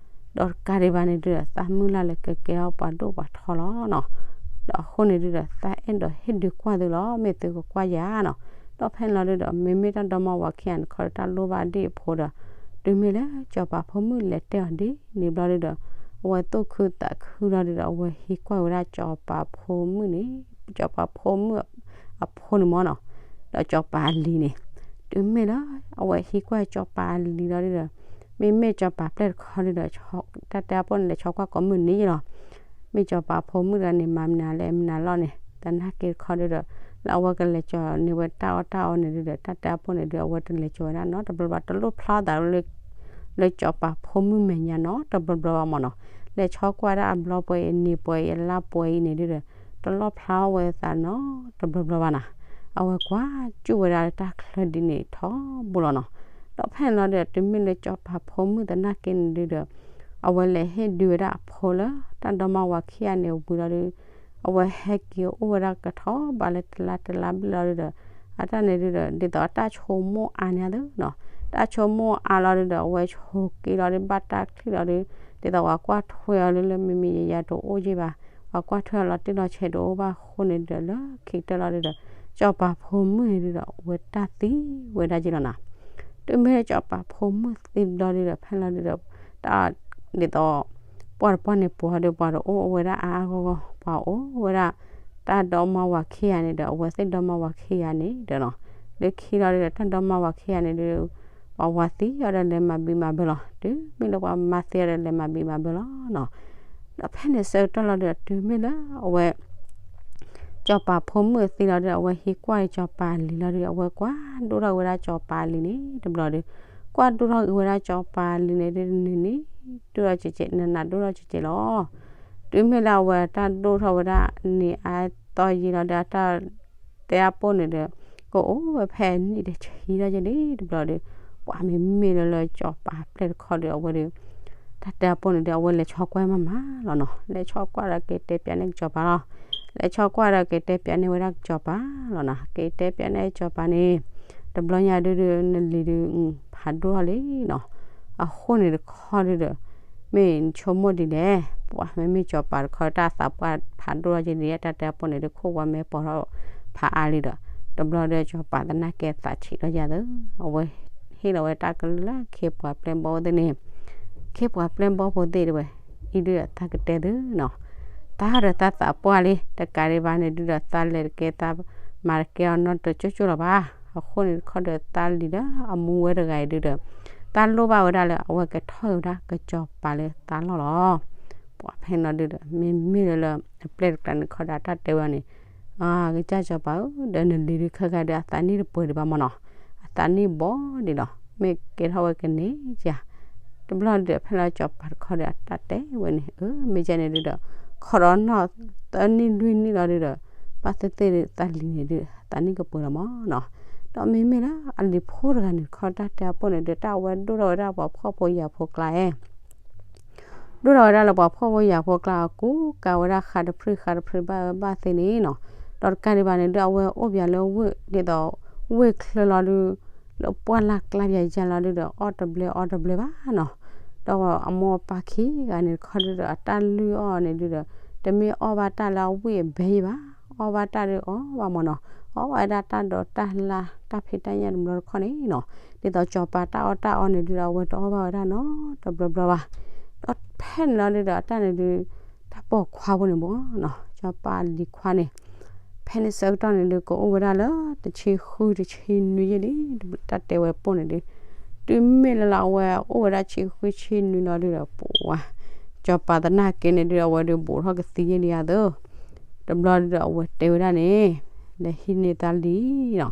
ဒီးတကးဒံးဘၣ်န့ၣ်ဒုဒီး သးမုၢ်လၢ်လၢကကဲထီၣ်ပှၤဒိၣ်ပှၤထီလီၤနီၤ. ဒီးအဃိန့ၣ်ဒုဒီး သးအဲၣ်ဒိးဟ့ၣ်ဒုးကွၢ်သုလီၤ မ့ၢ်သုကကွၢ်ယၤနီၤ. ဒီးဖဲန့ၣ်လီၤဒုဒီး မ့မ့ၢ်တၢ်ဒီမါဝၤခံဂၤန့ၣ်တခီဒီး တၢ်လိၣ်ဘၣ်ဒံၣ်အဖိဒီး တုၤမ့ၢ်လၢစီၤပၤဖိမုၣ်လဲၤတဲအီၤဒ်န့ၣ်ဘျီဒုဒီး အဝဲသူၣ်ခုသးခုလီၤဒုဒီး အဝဲဟံးကွၢ်ဝဲဒၣ်စီၤပၤဖိမုၣ်န့ၣ် စီၤပၤဖိမုၣ်အဖိန့ၣ်မ့ၢ်နီၤ, ဒီးစီၤပၤအလံၤန့ၣ်, တုၤမ့ၢ်လၢ အဝဲဟံးကွၢ်စီၤပၤအလံၤလီၤဒုဒီး မ့မ့ၢ်စီၤပၤပျဲၢ်တခီဒုဒီး တၢ်တဲအပိၢ်န့ၣ် လဲၤဆီကွၢ်ကိးမုၢ်နံၤလီၤ. မ့ၢ်စီၤပၤဖိမုၣ်တဂၤန့ၣ် မၤမနုၤလဲၣ်မနုၤလီၤန့ၣ် သနာ်က့တခီဒုဒီး လၢအဝဲကလဲၤကၠီၤန့ၢ်ဝဲတၢ်အီၣ်တၢ်အီန့ၣ်ဒုဒီး တၢ်တဲအပိၢ်န့ၣ်ဒု အဝဲတလဲၤကၠီၤဝဲဒၣ်နီတဘျီဘျီ တလိၣ်ဖျါသးလၢ လၢစီၤပၤဖိမုၣ်မဲာ်ညါနီတဘျီဘျီဘၣ်မ့ၢ်နီၤ. လဲၤဆီကွၢ်ဒၣ်အဘျီပှဲၤအံၤ အနံၤပှဲၤအံၤ အလါပှဲၤအံၤန့ၣ်ဒုဒီး တလိၣ်ဖျါဝဲသးနီတဘျီဘျီဘၣ်နၤ. အဝဲကွၢ်စူၣ်ဝဲဒၣ်လၢတၢ်ချၢဒ်န့ၣ်ထီဘိလီၤနီၤ. ဒီးဖဲန့ၣ်လီၤဒုဒီး တုၤမ့ၢ်လၢစီၤပၤဖိမုၣ်သနာ်က့န့ၣ်ဒုဒီး အဝဲလဲၤဟ့ၣ်ဒုးဝဲဒၣ်အဖိလၢ တၢ်ဒီမါဝၤခံဂၤန့ၣ်ဝံၤလီၤဒု အဝဲဟဲက့ၤအိၣ်ဝဲဒၣ်ကထီၣ်ဘးလၢတလါတလါဘျဲၣ်လီၤဒုဒီး အတၢ်န့ၣ်ဒုဒီး ဒ်သိးအတၢ်ဆိကမိၣ်အါန့ၣ်သ့နီၤ, တၢ်ဆိကမိၣ်အါလီၤဒုဒီး အဝဲဆိးက့လီၤဒု ဘၣ်တၢ်ချံၣ်လီၤဒု ဒ်သိးပှၤကွၢ်ထွဲအီၤလၢလၢမံၤမံၤယၤယၤတအိၣ်ယ့ၢ်ဘၣ်, ပှၤကွၢ်ထွဲအီၤလီၤတံၢ်လီၤဆဲးတအိၣ်ဘၣ်အဃိန့ၣ်ဒုဒီး လၢခံကတၢၢ်လီၤဒုဒီး စီၤပၤဖိမုၣ်န့ၣ်ဒုဒီး အဝဲတၢ်သံဝဲဒၣ်ယ့ၢ်လီၤနၤ. တုၤမ့ၢ်လၢစီၤပၤဖိမုၣ်သံဘျီဒုဒီး ဖဲလီၤဒုဒီး တၢ်ဒ်သိး ပှၢ်တပှၢ်န့ၣ် ပှၤဒီးပှၤတအိၣ်ဝဲဒၣ်အါအါဂီၢ်ဂီၢ် ပှၤအိၣ်ဝဲဒၣ် တၢ်ဒီမါဝၤခံဂၤန့ၣ်ဒီး အဝဲသ့ၣ်ဒီမါဝၤခံဂၤန့ၣ်ဒီးနီၤ, လၢခံလီၤဒုဒီး တၢ်ဒီမါဝၤခံဂၤန့ၣ်ဒု ပှၤဝၤသံအီၤဒီးလဲၤမၤဘံးမၤဘၢလီၤ. တုၤမ့ၢ်လၢပှၤမၤသံအီၤဒီးလဲၤမၤဘံးမၤဘၢလီၤနီၤ. ဒီးဖဲန့ၣ်ဆၢကတီၢ်လီၤဒုဒီး တုၤမ့ၢ်လၢအဝဲ စီၤပၤဖိမုၣ်သံလီၤဒု အဝဲဟံးကွၢ်စီၤပၤအလံၤလီၤဒု အဝဲကွၢ်ဒိၣ်ထီၣ်က့ၤဝဲဒၣ်စီၤပၤအလံၤန့ၣ်တဘျီဒု, ကွၢ်ဒိၣ်ထီၣ်က့ၤဝဲဒၣ်စီၤပၤအလံၤန့ၣ်ဒု နံၤနံၤဒိၣ်ထီၣ်ကဲးကဲး နနၤဒိၣ်ထီၣ်ကဲးကဲးလီၤ. တုၤမ့ၢ်လၢအဝဲတၢ်ဒိၣ်ထီၣ်ဝဲဒၣ်နံၤအါသီယံာ်လီၤဒု အတၢ်တဲအပိၢ်န့ၣ်ဒီး ကအိၣ်ဝဲဖဲအနံၣ်တဆံထီၣ်ကဲးလံတဘျီဒု, ပှၤမ့မ့ၢ်လၢလၢစီၤပၤပျဲၢ်တခီဒု အဝဲဒု တၢ်တဲအပိၢ်န့ၣ်ဒီး အဝဲလဲၤဆီကွၢ်မးမးလီၤနီၤ. လဲၤဆီကွၢ်ဒီးက့ၤတဲပၠးန့ၢ်ကစီၤပၤလီၤ. လဲၤဆီကွၢ်ဒီးက့ၤတဲပၠးန့ၢ်ဝဲဒၣ်ကစီၤပၤလီၤနီၤ. က့ၤတဲပၠးန့ၢ်ကစီၤပၤန့ၣ် တဘျီညါဒုဒီး နလံၤဒု ဖးဒိၣ်ထီၣ်လံနီၤ. အဃိန့ၣ်တခီဒုဒီး မ့ၢ်နဆိကမိၣ်ဒ်လဲၣ်, ပှၤမ့မ့ၢ်စီၤပၤတခီ တၢ်သးပှၢ်ဖးဒိၣ်ထီၣ်ကဲးလံ တၢ်တဲအပိၢ်န့ၣ်ဒု ခိၣ်ဝါမဲာ်ပီၤထီၣ်ဖးအါလံဒီး တဘျီဒီးစီၤပၤသနာ်က့သးဆံးထီၣ်ယၤသၢ, အဝဲဟ့ၣ်လီၤဝဲတၢ်ကလုၢ်လၢခ့ပှၤပျဲၢ်ဘီအိၣ်သ့ၣ်န့ၣ် ခ့ပှၤပျဲၢ်ဘီဖိသ့ၣ်တဝဲ အံၤဒုဒီးသးကတဲသုနီၤ, တၢ်ဒီးတၢ်သးပှၢ်လံ တကးဒံးဘၣ်န့ၣ်ဒုဒီး သးလဲၤတကဲ သးမၤတကဲအီၤနီတကၠိၢ်ကၠိၢ်လီၤဘၣ်. အဃိန့ၣ်တခီဒီး သးလံၤဒီးအမူဝဲတဂၤအံၤဒုဒီး သးလိၣ်ဘၣ်ဝဲဒၣ်လၢအဝဲကထီၣ်က့ၤဝဲဒၣ်ကစီၤပၤလၢသးလီၢ်လီၤ. ပှၤဖဲန့ၣ်လီၤဒုဒီး မ့မ့ၢ်လၢလၢ အပျဲၢ်တကျါန့ၣ်ခီဒီး အတၢ်တဲဝဲန့ၣ် အကစၢ်စီၤပၤဧၢ, ဒီးနလံၤဒုခဲခါဒီး အသးနံၣ်တပှဲၤဒံးဘၣ်မ့ၢ်နီၤ, အသးနံၣ်ဘီဒံးလီၤ, မ့ၢ်ကဲထီၣ်ဝဲကန့ၢ်ဧါ. တဘျီဒုဒီးဖဲလၢစီၤပၤတခီဒီး အတၢ်တဲဝဲန့ၣ် အၢ မ့ၢ်ကဲန့ၣ်ဒုဒီး ခီဒီးနီၢ်သၢနံၣ်လွံၢ်နံၣ်လီၤဒုဒီး ဘၣ်သ့ၣ်သ့ၣ်ဒုး သးလံၤန့ၣ်ဒုး အသးနံၣ်ကပှဲၤလီၤမ့ၢ်နီၤ. ဒီးမ့မ့ၢ်လၢအလံၤဖိတဂၤန့ၣ်တခီ တၢ်တဲအပိၢ်န့ၣ်ဒုး တၢ်အဝဲဒိၣ်ထီၣ်ဝဲဒၣ်ပှၤဖှီၣ်ဖိယာ်ဖိကျါဧါ ဒိၣ်ထီၣ်ဝဲဒၣ်လၢပှၤဖှီၣ်ဖိယာ်ဖိကျါ အကူကၤဝဲဒၣ်ဃးတဖျၢၣ်ဃးတဖျၢၣ်ဘၣ်အၢဘၣ်သီန့ၣ်နီၤ, ဒီးတကးဒံးဘၣ်န့ၣ်ဒုး အဝဲအိၣ်ပၠးလၢဝ့ၢ် ဒ်သိး ဝ့ၢ်ချၢလီၤဒုး လၢပှၢ်လၢ်ကျါပၠးယါလီၤဒုးဒီး အီၣ်တဘျဲအီတဘျဲဘၣ်နီၤ, ဒီးအမိၢ်အပၢ်ခံဂၤန့ၣ်တခီဒုးဒီး အတၢ်လုၢ်အီၣ်န့ၣ်ဒုးဒီး တမ့ၢ်အီၣ်ဘၣ်တၢ်လၢအဝ့ၢ်အဘဲယံၤဘၣ်, အီၣ်ဘၣ်တၢ်ဒုးအီၣ်ဘၣ်မၢ်နီၤ, အီၣ်ဝဲဒၣ်တၢ်ဒိးတၢ်လၢ် တၢ်ဖံးတၢ်ညၣ်တဘျီတခီၣ်န့ၣ်နီၤ, ဒ်သိးကၠီၤပၤတၢ်အီၣ်တၢ်အီန့ၣ်ဒုးဒီး အဝဲတအီၣ်ဘၣ်ဝဲဒၣ်နီတဘျီဘျီဘၣ်, ဒီးဖဲန့ၣ်လီၤဒုးဒီး အတၢ်န့ၣ်ဒုး တၢ်ပိာ်ခွါဖိန့ၣ်မၢ်နီၤ, ကၠီၤပၤလံၤခွါန့ၣ် ဖဲန့ၣ်ဆၢကတီၢ်န့ၣ်ဒုး ကအိၣ်ဝဲဒၣ်လၢတဆံဃုတဆံနွံယဲၢ်လံ, တၢ်တဲဝဲပိၢ်န့ၣ်ဒုး တုၤမ့ၢ်လၢလၢအဝဲအိၣ်ဝဲဒၣ်ဆံဃုဆံနွံလီၤဒုးဒီး ပှၤ ကၠီၤပၤသနာ်က့န့ၣ်ဒုး အဝဲဒုးဘူးထီၣ်ကသံယဲၢ်လံဧါသၢ, တဘျီဒုးဒီးအဝဲတဲဝဲဒၣ်န့ၣ်, လဲၤဟံးန့ၢ်သးလံၤနီၤ,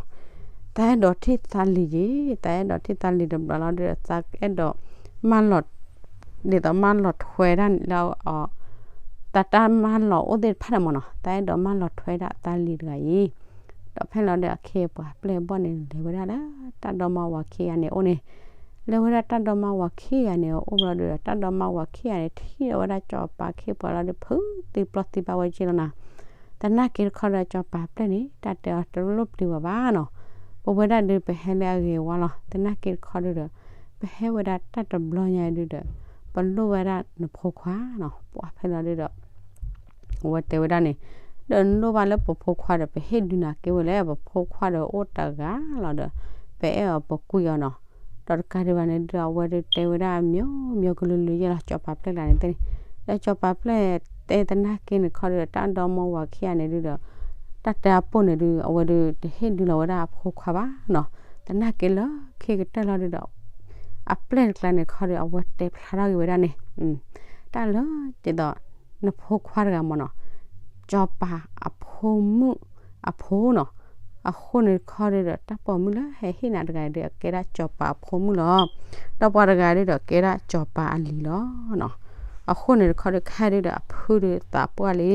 သးအဲၣ်ဒိးထံၣ်သးလံၤက့ၤ, သးအဲၣ်ဒိးထံၣ်သးလံၤတဘျီလီၤဒုးဒီး သးအဲၣ်ဒိး မၢလီၤ ဒ်သိးမၢလီၤထွဲဒၣ်န့ၣ်လၢ တၢ်တၢ်မၢလီၤအိၣ်သ့ၣ်တဖၣ်န့ၣ်မၢ်နီၤ, သးအဲၣ်ဒိးမၢလီၤထွဲဒၣ်သးလံၤတဂၤအံၤ, ဒီးဖဲလီၤဒုးအခ့အပှၤပျဲၢ်ဘီၣ်န့ၣ် လဲၤဝဲဒၣ်လၢတၢ်ဒီမါဝၤခံဂၤန့ၣ်အအိၣ်န့ၣ်, လဲၤဝဲဒၣ်တၢ်ဒီမါဝၤခံဂၤန့ၣ်အအိၣ်လီၤဒုးဒီး တၢ်ဒီမါဝၤခံဂၤန့ၣ် ထံၣ်ဒီးဝဲဒၣ်ကၠီၤပၤအခ့အပှၤလီၤဒုး ဖုသံပျီၢ်သံဘၣ်ဝဲက့လီၤနီၤ, သနာ်က့တခီဒီးကၠီၤပၤပျဲၢ်န့ၣ် တၢ်တဲအီၤတလိၣ်ပျံၤဝဲဘၣ်နီၤ, ပဝဲဒၣ်ဒုးပဟဲလၢအဂ့ၤဝါလီၤ, သနာ်က့တခီဒုးဒီး ပဟဲဝဲဒၣ်တၢ်တဘျီညါဒုးဒီး ပလိၣ်ဝဲဒၣ်နဖိခွါနီၤ, ပှၤဖဲလီၤဒုးဒီး အဝဲတဲဝဲဒၣ်န့ၣ်, ဒီးနလိၣ်ဘၣ်လၢပဖိခွါဒီး ပဟ့ၣ်ဒုးနၤက့ဝဲလဲၣ်, ပဖိခွါဒီးအိၣ်တဂၤလီၤဒီး ပအဲၣ်အီၤပကွံအီၤနီၤ, ဒီးတကးဒံးဘၣ်န့ၣ်ဒုးဒီး အဝဲဒုးတဲဝဲဒၣ်အမျိုးမျိုးကလုာ်လုာ်ယဲၢ်လီၤ ကၠီၤပၤပျဲၢ်လၢန့ၣ်သ့ၣ်န့ၣ်, ဒီးကၠီၤပၤပျဲၢ်တဲသနာ်က့န့ၣ်တခီဒီး တၢ်ဒီမါဝၤခံဂၤန့ၣ်ဒုးဒီး တၢ်တဲအပိၢ်န့ၣ်ဒုး အဝဲဒုးတဟ့ၣ်ဒုးလီၤဝဲဒၣ်အဖိခွါဘၣ်နီၤ, သနာ်က့လၢခံကတၢၢ်လီၤဒုးဒီး အပျဲၢ်တကျါန့ၣ်တခီဒီး အဝဲတဲဖျါထီၣ်က့ၤဝဲဒၣ်န့ၣ်, တၢ်လၢဒ်သိး နဖိခွါတဂၤမၢ်နီၤ, ကၠီၤပၤအဖိမုၣ်အဖိနီၤ, အဃိန့ၣ်တခီဒုးဒီး တၢ်ပိာ်မုၣ်လၢဟဲဟ့ၣ်နၤတဂၤဒုး အကဲဒၣ်ကၠီၤပၤအဖိမုၣ်လီၤ, ဒီးပှၤတဂၤဒုးဒီးကဲဒၣ်ကၠီၤပၤအလံၤလီၤနီၤ, အဃိန့ၣ်တခီဒုး ခဲဒုးဒီးအဖုဒုးသးပှၢ်လံ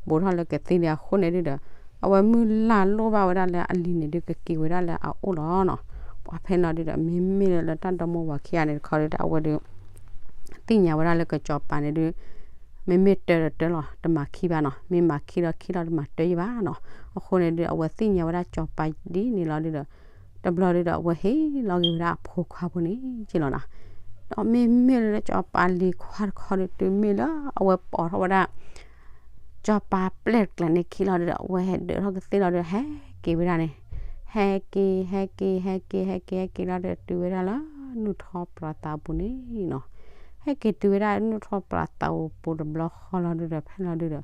ဘူးထီၣ်လၢကသံလံအဃိန့ၣ်ဒုးဒီး အဝဲမုၢ်လၢ်လိၣ်ဘၣ်ဝဲဒၣ်လၢအလံၤန့ၣ်ဒုး ကက့ၤဝဲဒၣ်လၢအအိၣ်လီၤနီၤ, ပှၤဖဲလီၤဒုးဒီး မ့မ့ၢ်လၢတၢ်ဒီမါဝၤခံဂၤန့ၣ်တခီဒုးဒီး အဝဲဒုး သ့ၣ်ညါဝဲဒၣ်လၢကၠီၤပၤန့ၣ်ဒုး မ့မ့ၢ်တၢတၢလီၤ တမၤခံဘၣ်နီၤ, မ့ၢ်မၤခံလီၤခံလီၤတမၤတၢယံၤဘၣ်နီၤ, အဃိန့ၣ်ဒုး အဝဲသ့ၣ်ညါဝဲဒၣ်ကၠီၤပၤဒ်န့ၣ်လီၤဒုးဒီး တဘျီဒုးဒီး အဝဲဟ့ၣ်လီၤက့ၤဝဲဒၣ်အဖိခွါဖိန့ၣ်က့လီၤနီၤ, ဒီးမ့မ့ၢ်လၢကၠီၤပၤလံၤခွါတခီဒုး တုၤမ့ၢ်လၢအဝဲပိာ်ထီၣ်ဝဲဒၣ် ကၠီၤပၤပျဲၢ်တကျါန့ၣ်ခံလီၤဒုးဒီး အဝဲဟဲဒၢးထီၣ်ကသ့လီၤဒုး ဟဲက့ၤဝဲဒၣ်န့ၣ်, ဟဲက့ၤ ဟဲက့ၤ ဟဲက့ၤ ဟဲက့ၤ ဟဲက့ၤလီၤဒုး တုၤဝဲဒၣ်လၢ နူၢ်ထီပျီသးပူၤန့ၣ်နီၤ, ဟဲက့ၤတုၤဝဲဒၣ် နူၢ်ထီပျီသးပူၤတဘျီဃီလီၤဒုးဒီး ဖဲလီၤဒုးဒီး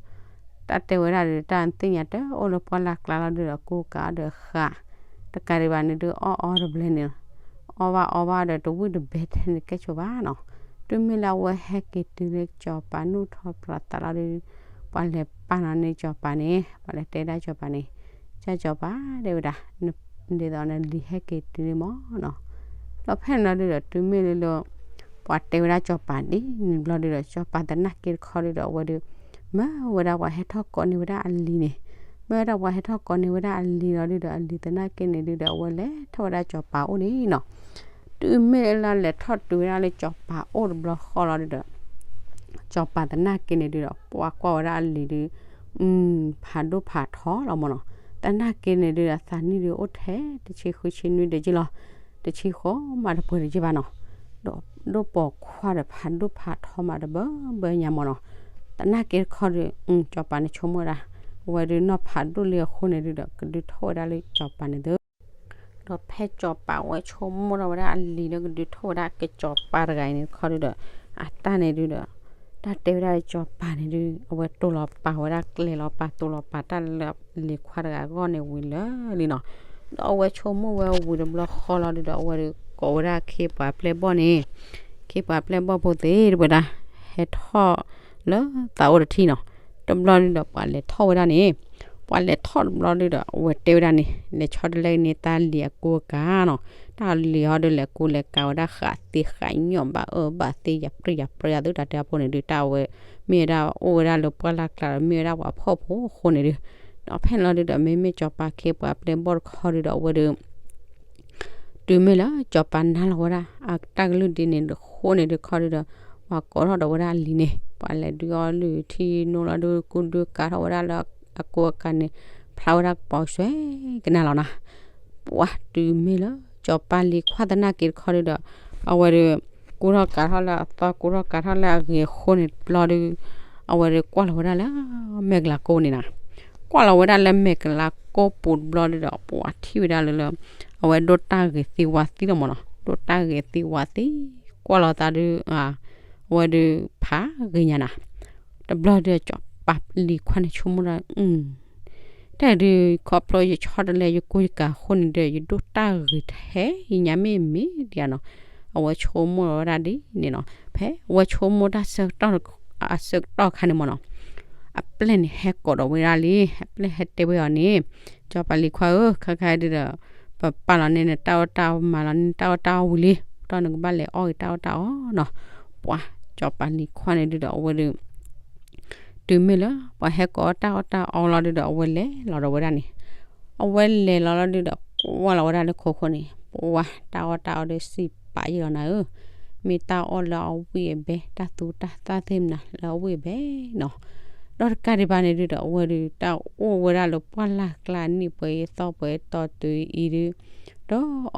တၢ်တဲဝဲဒၣ်ဒုး တၢ်သ့ၣ်ညါတအိၣ်လၢပှၢ်လၢ်ကျါလီၤဒုးဒီး ကူကၤဒီးဃး တကးဒံးဘၣ်န့ၣ်ဒုး အီၣ်အီတဘျဲန့ၣ် အီၣ်ဘၣ်အီဘၣ်ဒီး တဝံၣ်တဘဲထဲန့ၣ်ကဲဆိးဘၣ်နီၤ, တုၤမ့ၢ်လၢအဝဲဟဲက့ၤတုၤလၢကၠီၤပၤနူၢ်ထီပျီသးလီၤဒုး ပှၤလဲၤပာ်နီၤန့ၢ်ကၠီၤပၤန့ၣ် ပှၤလဲၤတဲဒၣ်ကၠီၤပၤန့ၣ်, ကၠီၤပၤတဲဝဲဒၣ်, ဒ်သိးနလံၤဟဲက့ၤတုၤန့ၣ်မၢ်နီၤ, ဒီးဖဲန့ၣ်လီၤဒုးဒီး တုၤမ့ၢ်လၢလၢ ပှၤတဲဝဲဒၣ်ကၠီၤပၤဒ်န့ၣ်ဘျီဒုးဒီး ကၠီၤပၤသနာ်က့တခီဒုးဒီး အဝဲဒုး မၢဝဲဒၣ်ပှၤဟဲထီၣ်ကိးန့ၢ်ဝဲဒၣ်အလံၤန့ၣ်, မၢဝဲဒၣ်ပှၤဟဲထီၣ်ကိးန့ၢ်ဝဲဒၣ်အလံၤလီၤဒုးဒီး အလံၤသနာ်က့န့ၣ်ဒုးဒီး အဝဲလဲၤထီၣ်ဝဲဒၣ်ကၠီၤပၤအိၣ်န့ၣ်နီၤ, တုၤမ့ၢ်လၢလဲၤထီၣ်တုၤဝဲဒၣ်လၢကၠီၤပၤအိၣ်တဘျီဃီလီၤဒုးဒီး ကၠီၤပၤသနာ်က့န့ၣ်ဒုးဒီး ပှၤကွၢ်ဝဲဒၣ်အလံၤဒုး ဖးဒိၣ်ဖးထီလီၤမၢ်နီၤ, သနာ်က့န့ၣ်ဒုးဒီး သးနံၣ်ဒုးအိၣ်ထဲတဆံဃုဆံနွံဒံးက့လီၤ, တဆံဃိးမးတပှဲၤဒံးက့ဘၣ်နီၤ, ဒီးဒိၣ်ပိာ်ခွါဒီးဖးဒိၣ်ဖးထီမးတဘၢဘၢညါမၢ်နီၤ, သနာ်က့တခီဒုး ကၠီၤပၤန့ၣ်ဆိကမိၣ်ဝဲဒၣ်, အဝဲဒုးနီၢ်ဖးဒိၣ်လံအဃိန့ၣ်ဒုးဒီး ကဒုးထီၣ်ဝဲဒၣ်လၢကၠီၤပၤန့ၣ်သၢ ဒီးဖဲကၠီၤပၤဝဲဆိကမိၣ်ထီၣ်ဝဲဒၣ်အလံၤဒီး ကဒုးထီၣ်ဝဲဒၣ်ကၠီၤပၤတဂၤအံၤန့ၣ်တခီဒုးဒီး အတၢ်န့ၣ်ဒုးဒီး တၢ်တဲဝဲဒၣ်ကၠီၤပၤန့ၣ်ဒုး အဝဲတိၢ်လီၤပာ်ဝဲဒၣ်ကျဲလီၤပာ်တိၢ်လီၤပာ်တၢ်လၢလံၤခွါတဂၤအဂီၢ်န့ၣ်ဝံၤလၢာ်လံနီၤ, ဒီးအဝဲဆိကမိၣ်ဝဲဝံၤတဘျီဃီလီၤဒုးဒီး အဝဲဒုးကိးဝဲဒၣ်ခ့ပှၤပျဲၢ်ဘီၣ်န့ၣ်, ခ့ပှၤပျဲၢ်ဘီၣ်ဖိသ့ၣ်တဖၣ်ဒၣ် ဟဲထီၣ်လၢသးအိၣ်တထံၣ်နီၤ, တဘျီဒုးဒီးပှၤလဲၤထီၣ်ဝဲဒၣ်န့ၣ်, ပှၤလဲၤထီၣ်တဘျီဒုးဒီး အဝဲတဲဝဲဒၣ်န့ၣ် လဲၤဆီတလဲန့ၢ်တၢ်လံၤအကူအကၤနီၤ, တၢ်လံၤဟီဒုးလဲၤကူလဲၤကၤဝဲဒၣ်ဃးသ့ဃးညီၣ် ဘၣ်အၢဘၣ်သီ ယပြံယပြံအသုတၢ်တဲအဖိန့ၣ်ဒုး တၢ်ဝဲ မ့ၢ်ဝဲဒၣ်အိၣ်ဝဲဒၣ်လၢပှၢ်လၢ်ကျါဒီး မ့ၢ်ဝဲဒၣ်ပှၤဖှီၣ်ဖိအဃိန့ၣ်ဒုး, ဒီးဖဲန့ၣ်လီၤဒုးဒီး မ့မ့ၢ်ကၠီၤပၤခ့ပှၤပျဲၢ်ဘီၣ်တခီဒုးဒီး အဝဲဒုး တုၤမ့ၢ်လၢစီၤပၤနါလီၤဝဲဒၣ် အတၢ်ကလုၢ်ဒ်န့ၣ်တဃိန့ၣ်တခီဒုဒီး ပှၤကိးထီၣ်ဒီးဝဲဒၣ်အလံၤန့ၣ် ပှၤလဲၤဒုးအီလုၢ်ထံနိလီၤဒု ကူဒုကၤထီၣ်ဝဲဒၣ်လၢအကိးအကၤန့ၣ် ဖျါဝဲဒၣ်ကပီၤစွဲကနၣ်လီၤနီၤ. ပှၤတုၤမ့ၢ်လၢစီၤပၤလံၤခွါသနာ်က့တခီဒုဒီး အဝဲဒီး ကူထီၣ်ကၤထီၣ်လၢအသီ ကူထီၣ်ကၤထီၣ်လၢအဂ့ၤအဃိန့ၣ်တဘျီဒု အဝဲဒီးကွၢ်လီၤဝဲဒၣ်လၢမဲာ်ကလၤကိန့ၣ်နီၤ. ကွၢ်လီၤဝဲဒၣ်လၢမဲာ်ကလၤကိပူၤတဘျီဒုဒီး ပှၤထံၣ်ဝဲဒၣ်လၢလၢ အဝဲဒိၣ်တၢ်ဂ့ၤသံဝါသံလီၤမၢ်နီၤ. ဒိၣ်တၢ်ဂ့ၤသံဝါသံ ကွၢ်လီၤသးဒု အဝဲဒုးဖးဂ့ၤညါနီၤ. တဘျီဒုစီၤပၤလံၤခွါန့ၣ်ဆိကမိၣ်ဒၣ် တၢ်ဒုးခီဖျိယဆီတလဲယကူယကၤအဃိန့ၣ်ဒီး ယဒိၣ်တၢ်ဂ့ၤထဲယညါမ့ၢ်မ့ၢ်ဒံးဧါနီၤ. အဝဲဆိကမိၣ်လီၤဝဲဒၣ်ဒ်န့ၣ်နီၤ. ဖဲအဝဲဆိကမိၣ်တၢ်ဆၢကတီၢ် အဆၢကတီၢ်အခါန့ၣ်မၢ်နီၤ အပျဲၢ်န့ၣ်ဟဲကိးဒီးဝဲဒၣ်လံ. အပျဲၢ်ဟဲတဲဝဲအီၤန့ၣ် စီၤပၤလံၤခွါဧၢ ခါခါဒုဒီး ပပာ်လီၤန့ၢ်နတၢ်အီၣ်တၢ်အီ မၤလီၤန့ၢ်နတၢ်အီၣ်တၢ်အီဝံၤလံ, ဒီးနကဘၣ်လဲၤအီၣ်ဂ့ၤတၢ်အီၣ်တၢ်အီနီၤ. ပှၤစီၤပၤလံၤခွါန့ၣ်ဒုဒီးအဝဲဒု တုၤမ့ၢ်လၢ ပှၤဟဲကိးအီၣ်တၢ်အီၣ်တၢ်အီလီၤဒုဒီး အဝဲလဲၤလီၤဒီးဝဲဒၣ်န့ၣ်, အဝဲလဲၤလီၤလီၤဒုဒီး ကွၢ်လီၤဝဲဒၣ်လၢခိခိန့ၣ် ပှၤတၢ်အီၣ်တၢ်အီဒီးစံးပာ်ယံာ်လီၤနၤဧၢ, မ့ၢ်တၢ်အီၣ်လၢအဝံၣ်အဘဲ တၢ်သူတၢ်သၣ်သ့ၣ်မနၤလၢအဝံၣ်အဘဲနီၤ. ဒီးတကးဒံးဘၣ်န့ၣ်ဒုဒီး အဝဲဒု တၢ်အိၣ်ဝဲဒၣ်လၢပှၢ်လၢ်ကျါ နံၣ်ပှဲၤအံၤသီပှဲၤအံၤတီတုၤအံၤဒု ဒီးအီၣ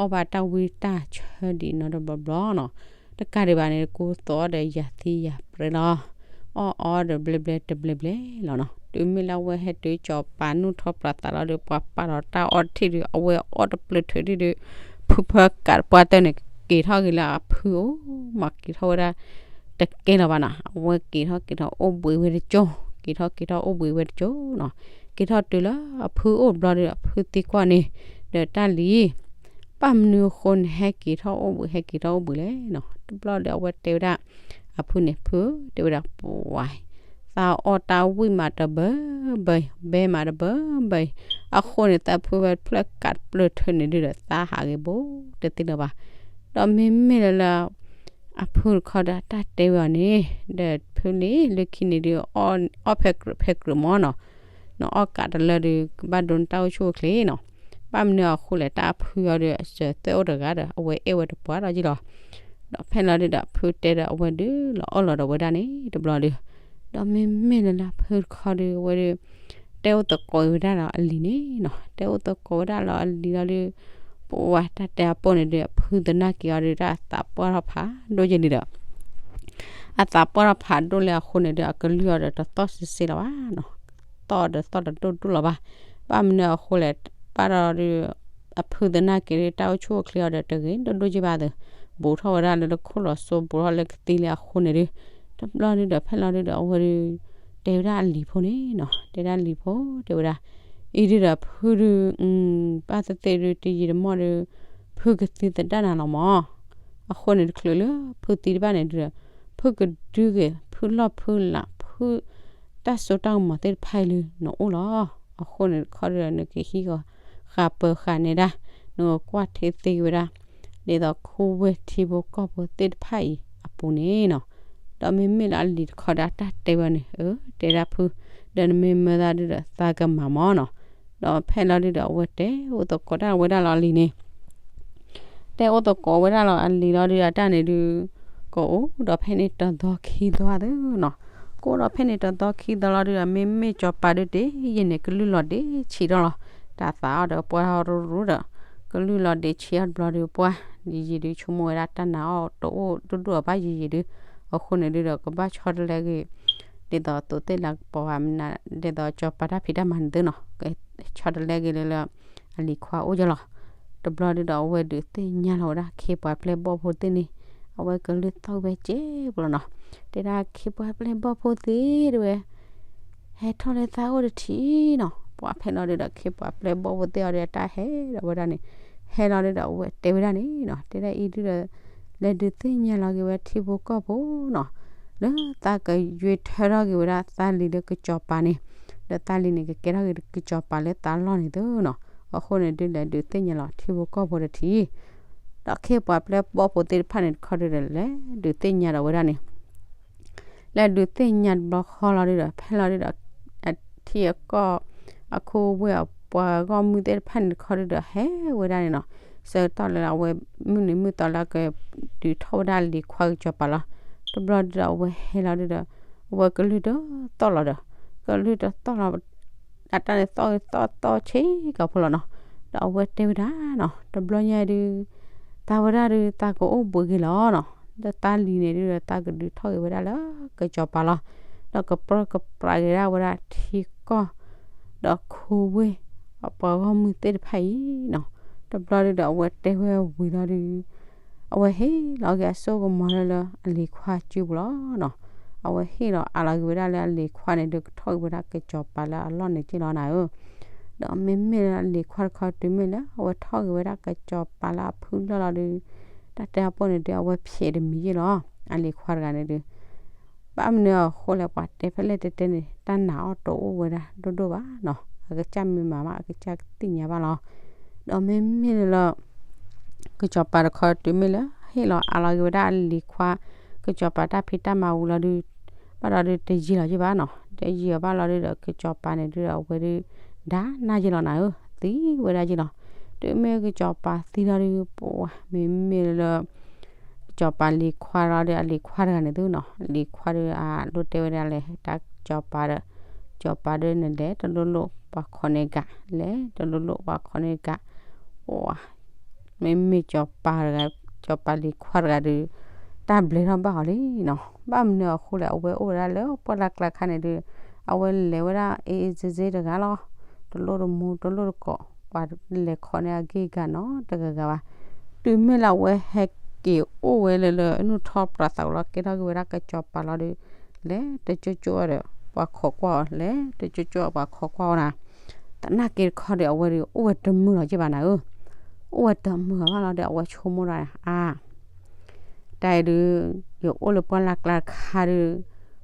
်ဘၣ်တၢ်ဝံတၢ်ဆၢဒံးနီတဘျီဘျီနီၤ. တကးဒံးဘၣ်န့ၣ် ကူသိးအီၤဒီးယၤသံယၤပြဲလီၤ, အီၣ်အီၤဒီးဘျဲဘျဲတဘျဲဘျဲလီၤနီၤ. တုၤမ့ၢ်လၢအဝဲဟဲတုၤစီၤပၤနူၢ်ထီၣ်ပျၢၤသးလီၤဒီး ပှၤပာ်လီၤတၢ်အီၣ်တထံၣ်ဒု အဝဲအီၣ်တပျၢၤထုးဒုဒီး ဖုဖၢကးတပှၢ်တၢၢ်န့ၣ် က့ၤထီၣ်က့ၤလၢအဖုအိၣ်မး က့ၤထီၣ်ဝဲဒၣ် တကဲလၢၤဘၣ်နီၤ. အဝဲက့ၤထီၣ်က့ၤထီၣ်အိၣ်ဘှံးဝဲတကၠိ, က့ၤထီၣ်က့ၤထီၣ်အိၣ်ဘှံးဝဲတကၠိနီၤ. က့ၤထီၣ်တုၤလၢအဖုအိၣ်တဘျီဒီး အဖုသံကွၢ်န့ၣ် ဒီးတၢ်လံၤ ဘၣ်မနုၤအဃိန့ၣ် ဟဲက့ၤထီၣ်အိၣ်ဘှံး ဟဲက့ၤထီၣ်အိၣ်ဘှံးလဲၣ်နီၤ. တဘျီဒီးအဝဲတဲဝဲဒၣ် အဖုန့ၣ် ဖုဧၢ တဲဝဲဒၣ် ပှၤ သးအီၣ်တၢ်ဝံၣ်မးတဘၢဘၢ ဘဲမးတဘၢဘၢအံၤ, အဃိန့ၣ် သးဖုဝဲဖျၢၣ်ကးတပျၢၤထုးန့ၣ်ဒုဒီး သးဟးဂ့ၤဘိတသ့လၢၤဘၣ်. ဒီးမ့မ့ၢ်လၢလၢ အဖုတခီဒီးတၢ်တဲဝဲအီၤန့ၣ် ဒီးဖုလံၤလၢခံန့ၣ်ဒု အီၣ်ဖဲကြၢးဖဲကြၢးမၢ်နီၤ, နအီၣ်ကးတလၢဒု ကဘၣ်ဒိနတၢ်အိၣ်ဆူၣ်အိၣ်ချ့နီၤ. ဘၣ်မနုၤအဃိလဲၣ် တၢ်အဖုအီၤဒီး အစၢၤသၢအိၣ်တဂၤဒီး အဝဲအဲၣ်ဝဲတပှၢ်ဒီးယံလီၤ. ဒီးဖဲလီၤဒုဒီး ဖုတဲဒီးအဝဲဒု လီၤအီၣ်လီၤဒီးဝဲဒၣ်န့ၣ်တဘျီဒု, ဒီးမ့မ့ၢ်လၢလၢဖုတခီဒု အဝဲဒု တဲအိၣ်သကိးဝဲဒၣ်လီၤအလံၤန့ၣ်နီၤ. တဲအိၣ်သကိးဝဲဒၣ်လီၤအလံၤလီၤဒု ပဝဲတၢ်တဲအပိၢ်န့ၣ်ဒု အဖုသနာ်က့ၤအီၤဒု တၢ်အသးပှၢ်ထီၣ်ဖးဒိၣ်ယဲၢ်န့ၣ်ဒီး အသးပှၢ်ထီၣ်ဖးဒိၣ်လၢအဃိန့ၣ်ဒီး အကလုၢ်အီၤဒီးတသီၣ်စ့စ့လီၤဘၣ်နီၤ, သီၣ်ဒီးသီၣ်တဒိၣ်ဒိၣ်လီၤဘၣ်. ဘၣ်မနုၤအဃိလဲၣ် ဘၣ်ဒီးဒု အဖုသနာ်က့ၤဒု တၢ်အိၣ်ဆူၣ်အိၣ်ချ့အီၤဒီးတဂ့ၤဒိၣ်ဒိၣ်ယဲၢ်ဘၣ်သ့ၣ်, ဘူးထီၣ်ဝဲဒၣ်လၢလၢခိၣ်လီၤစိ ဘူးထီၣ်လၢကသံလၢအဃိန့ၣ်ဒု တဘျီဒုဒီးဖဲလီၤဒုဒီးအဝဲဒု တဲဝဲဒၣ်အလံၤဖိန့ၣ်နီၤ, တဲဒၣ်လံၤဖိတဲဝဲဒၣ် အံၤဒုဒီးဖုဒု ဘၣ်သ့ၣ်သ့ၣ်ဒု တယံာ်တမီၢ်ဒု ဖုကသံသဒၣ်နၤလီၤမၢ်. အဃိန့ၣ်တချုးလၢဖုသံတဘၣ်န့ၣ်ဒုဒီး ဖုကဒုဂ့ၤ ဖုလီၢ်ဖုလး ဖုတၢ်စိတၢ်ကမီၤသ့ၣ်တဖၣ်အံၤလၢနအိၣ်လီၤ. အဃိန့ၣ်တခီဒုဒီး နကဟံးဃာ်ဃာ်ပၢၤဃာ်နဲဒၣ်, နကကွၢ်ထံသ့ဝဲဒၣ် ဒ်သိးခူဝ့ၢ်ထံဖိကီၢ်ဖိသ့ၣ်တဖၣ်အံၤအပူၤန့ၣ်နီၤ. ဒီးမ့မ့ၢ်လၢအလံၤတခီဒီးတၢ်တဲဝဲန့ၣ် အၢ တဲဒၣ်ဖု, ဒီးနမ့ၢ်မၢသးဒုဒီးသးကမၤမၢ်နီၤ. ဒီးဖဲလီၤဒုဒီးအဝဲတဲအိၣ်သကိးတၢ်ဝဲဒၣ်လီၤအလံၤန့ၣ် တဲအိၣ်သကိးဝဲဒၣ်လီၤအလံၤလီၤဒုဒီးတၢ်န့ၣ်ဒု ကအိၣ်ဒီးဖဲန့ၣ်တသီခံသီသ့နီၤ. ကအိၣ်ဒီးဖဲန့ၣ်တသီခံသီလီၤဒုဒီး မ့မ့ၢ်စီၤပၤဒုတ့ၢ်ယဲၢ်န့ၣ် ကလုၢ်လီၤဒ့ဆံးထီၣ်လီၤ. တၢ်သးအီၣ်ဒီးပှၢ်ထီၣ်ရူၢ်ရူၢ်ဒီး ကလုၢ်လီၤဒ့ဆံးအီၣ်တဘျီဒုပှၢ် ယံာ်ယံာ်ဒု ဆိကမိၣ်ဝဲဒၣ်တၢ်နာ်အီၣ်တအိၣ်ဒိၣ်ဒိၣ်အဘၣ်ယံာ်ယံာ်ဒု, အဃိန့ၣ်ဒုဒီးကဘၣ်ဆီတလဲက့ၤ ဒ်သိးသိးသ့ၣ်လၤကပီၤဘၣ်မနုၤ ဒ်သိးစီၤပၤတၢ်ဖံးတၢ်မၤန့ၣ်သုနီၤ ကဆီတလဲက့ၤလၢလၢ အလံၤခွါအိၣ်ယလီၤ. တဘျီဒုဒီးအဝဲဒုးသ့ၣ်ညါလီၤဝဲဒၣ်ခ့ပှၤပျဲၢ်ဘီၣ်ဖိသ့ၣ်န့ၣ် အဝဲကလုၢ်သီၣ်ဝဲကဲဘျီနီၤ. တဲဒၣ်ခ့ပှၤပျဲၢ်ဘီၣ်ဖိသ့ၣ်တဲဝဲ ဟဲထီၣ်လၢသးအိၣ်တထံးနီၤ. ပှၤဖဲလီၤဒုဒီးခ့ပှၤပျဲၢ်ဘီၣ်ဖိသ့ၣ်အီၤဒီးတၢ်ဟဲဒီးဝဲဒၣ်န့ၣ် ဟဲလီၤဒုဒီးအဝဲတဲဝဲဒၣ်န့ၣ်နီၤ တဲဒၣ်အံၤဒုဒီး လဲၤဒုးသ့ၣ်ညါလီၤက့ၤဝဲထံဖိကီၢ်ဖိနီၤ လၢသးကယွ့ထၢထီၣ်က့ၤဝဲဒၣ်သးလံၤလၢကစီၤပၤန့ၣ် ဒီးသးလံၤန့ၣ်ကကဲထီၣ်က့ၤကစီၤပၤလၢသးလီၢ်န့ၣ်သုနီၤ. အဃိန့ၣ်ဒုးလဲၤဒုးသ့ၣ်ညါလီၤထံဖိကီၢ်ဖိတထံး ဒီးခ့ပှၤပျဲၢ်ဘီၣ်ဖိသ့ၣ်တဖၣ်န့ၣ်တခီဒုဒီးလဲၤဒုးသ့ၣ်ညါဒီးဝဲဒၣ်န့ၣ် လဲၤဒုးသ့ၣ်ညါတဘျီဃီလီၤဒုဒီး ဖဲလီၤဒုဒီး အထံအကီၢ် အခူဝ့ၢ်အပှၤဂီၢ်မုၢ်သ့ၣ်တဖၣ်န့ၣ်တခီဒုဒီး ဟဲဝဲဒၣ်န့ၣ်နီၤ. ဆၢကတီၢ်လၢအဝဲမုၢ်နံၤမုၢ်သီလၢကဒုးထီၣ်ဝဲဒၣ်လံၤခွါကစီၤပၤလီၤ. တဘျီဒုးဒီးအဝဲဟဲလီၤဒုးဒီး အဝဲကလုၢ်တသီၣ်လီၤဒီး ကလုၢ်တသီၣ်လီၤ အတၢ်န့ၣ်သီၣ်ဂ့ၤသီၣ်သီၣ်ဆ့ကီးဖိလီၤနီၤ. ဒီးအဝဲတဲဝဲဒၣ်နီၤ တဘျီညါဒုး သးဝဲဒၣ်ဒုး သးကအိၣ်ဘှံးက့ၤလီၤနီၤ. ဒီးတၢ်လံၤန့ၣ်ဒုးဒီး သးကဒုးထီၣ်က့ၤဝဲဒၣ်လၢကစီၤပၤလီၤ. ဒီးကပြၢကပြးက့ၤဒၣ်ဝဲဒၣ်ထံကီၢ် ဒီးခူဝ့ၢ် ပှၤဂီၢ်မုၢ်သ့ၣ်တဖၣ်အံၤနီၤ. တဘျီဒုးဒီးအဝဲတဲဝဲဝံၤလီၤဒုး အဝဲဟ့ၣ်လီၤက့ၤအစိကမီၤလၢလၢအလံၤခွါစုပူၤလီၤနီၤ. အဝဲဟ့ၣ်လီၤအးလီၤက့ၤဝဲဒၣ်လၢအလံၤခွါန့ၣ်ဒုး ကထီၣ်က့ၤဝဲဒၣ်ကစီၤပၤလၢအလီၢ်န့ၣ်က့လီၤနၤဧၢ. ဒီးမ့မ့ၢ်လၢအလံၤခွါတခီတုၤမ့ၢ်လၢ အဝဲထီၣ်က့ၤဝဲဒၣ်ကစီၤပၤလၢအဖုလၢၢ်လီၤဒုး တၢ်တဲအပူၤန့ၣ်ဒုး အဝဲဖျဲးတမံၤယ့ၢ်လီၤ. အလံၤခွါတဂၤန့ၣ်ဒုး ဘၣ်မနုၤအဃိလဲၣ် ပှၤတဲဖဲလဲၣ်တဲတဲန့ၣ် တၢ်နာ်အီၤတအိၣ်ဝဲဒၣ်ဒိၣ်ဒိၣ်ဘၣ်နီၤ. အကစၢ်မ့ၢ်မၤမး အကစၢ်ကသ့ၣ်ညါဘၣ်လီၤ. ဒီးမ့မ့ၢ်လၢ ကစီၤပၤတခီတုၤမ့ၢ်လၢ ဟ့ၣ်လီၤအးလီၤက့ၤဝဲဒၣ်အလံၤခွါ ကစီၤပၤတၢ်ဖံးတၢ်မၤဝံၤလီၤဒုး ဘၣ်ဒီးဒုးတယံာ်လီၤယ့ၢ်ဘၣ်နီၤ. တယံာ်အီၤဘၣ်လီၤဒုးဒီး ကစီၤပၤန့ၣ်ဒုးဒီးအဝဲဒုး ဒါနၢ်ယ့ၢ်လီၤနၤဧၢ, သံဝဲဒၣ်ယ့ၢ်လီၤ. တုၤမ့ၢ်ကစီၤပၤသံလီၤဒုး ပှၤမ့မ့ၢ်လၢ ကစီၤပၤလံၤခွါလီၤဒီး အလံၤခွါတဂၤန့ၣ်သုနီၤ, လံၤခွါဒီးအဒိတဲဝဲဒၣ်လဲၣ် တၢ်ကစီၤပၤဒီး ကစီၤပၤဒီးန့ၣ်လဲၤတလိၣ်လိၣ်ပှၤခိးန့ၢ်ဂၤ, လဲၤတလိၣ်လိၣ်ပှၤခိးန့ၢ်ဂၤ, ပှၤ မ့မ့ၢ်ကစီၤပၤတဂၤ, ကစီၤပၤလံၤခွါတဂၤဒီး တၢ်ဘျဲထီၣ်ဘၣ်အီၤလံနီၤ. ဘၣ်မနုၤအဃိလဲၣ် အဝဲအိၣ်ဝဲဒၣ်လၢပှၢ်လၢ်ကျါတခါန့ၣ်ဒီး အဝဲလဲၤဝဲဒၣ်အ့ၣ်အ့ၣ်စ့စ့တဂၤလီၤ. တလိၣ်တမူတလိၣ်တကိး ပှၤလဲၤခိးန့ၢ်အဂ့ၢ်အဂၤနီတဂၤဂၤဘၣ်. တုၤမ့ၢ်လၢအဝဲဟဲက့ၤအိၣ်ဝဲလၢလၢ နုၢ်ထီၣ်ပြးသးလီၤ ကဲထီၣ်က့ၤဝဲဒၣ်ကစီၤပၤလီၤဒီး လဲၤတကၠိကၠိဒီး ပှၤခိးကွၢ်အီၤ လဲၤတကၠိကၠိ ပှၤခိးကွၢ်အီၤနၤ. သနာ်က့တခီဒီး အဝဲဒီးအိၣ်ဝဲတမုာ်လီၤက့ဘၣ်နၤဧၢ, အိၣ်ဝဲတမုာ်ဘၣ်လီၤဒီး အဝဲဆိကမိၣ်ဒၣ် အါ တၢ်အံၤဒုး ယအိၣ်လၢပှၢ်လၢ်ကျါတခါဒီး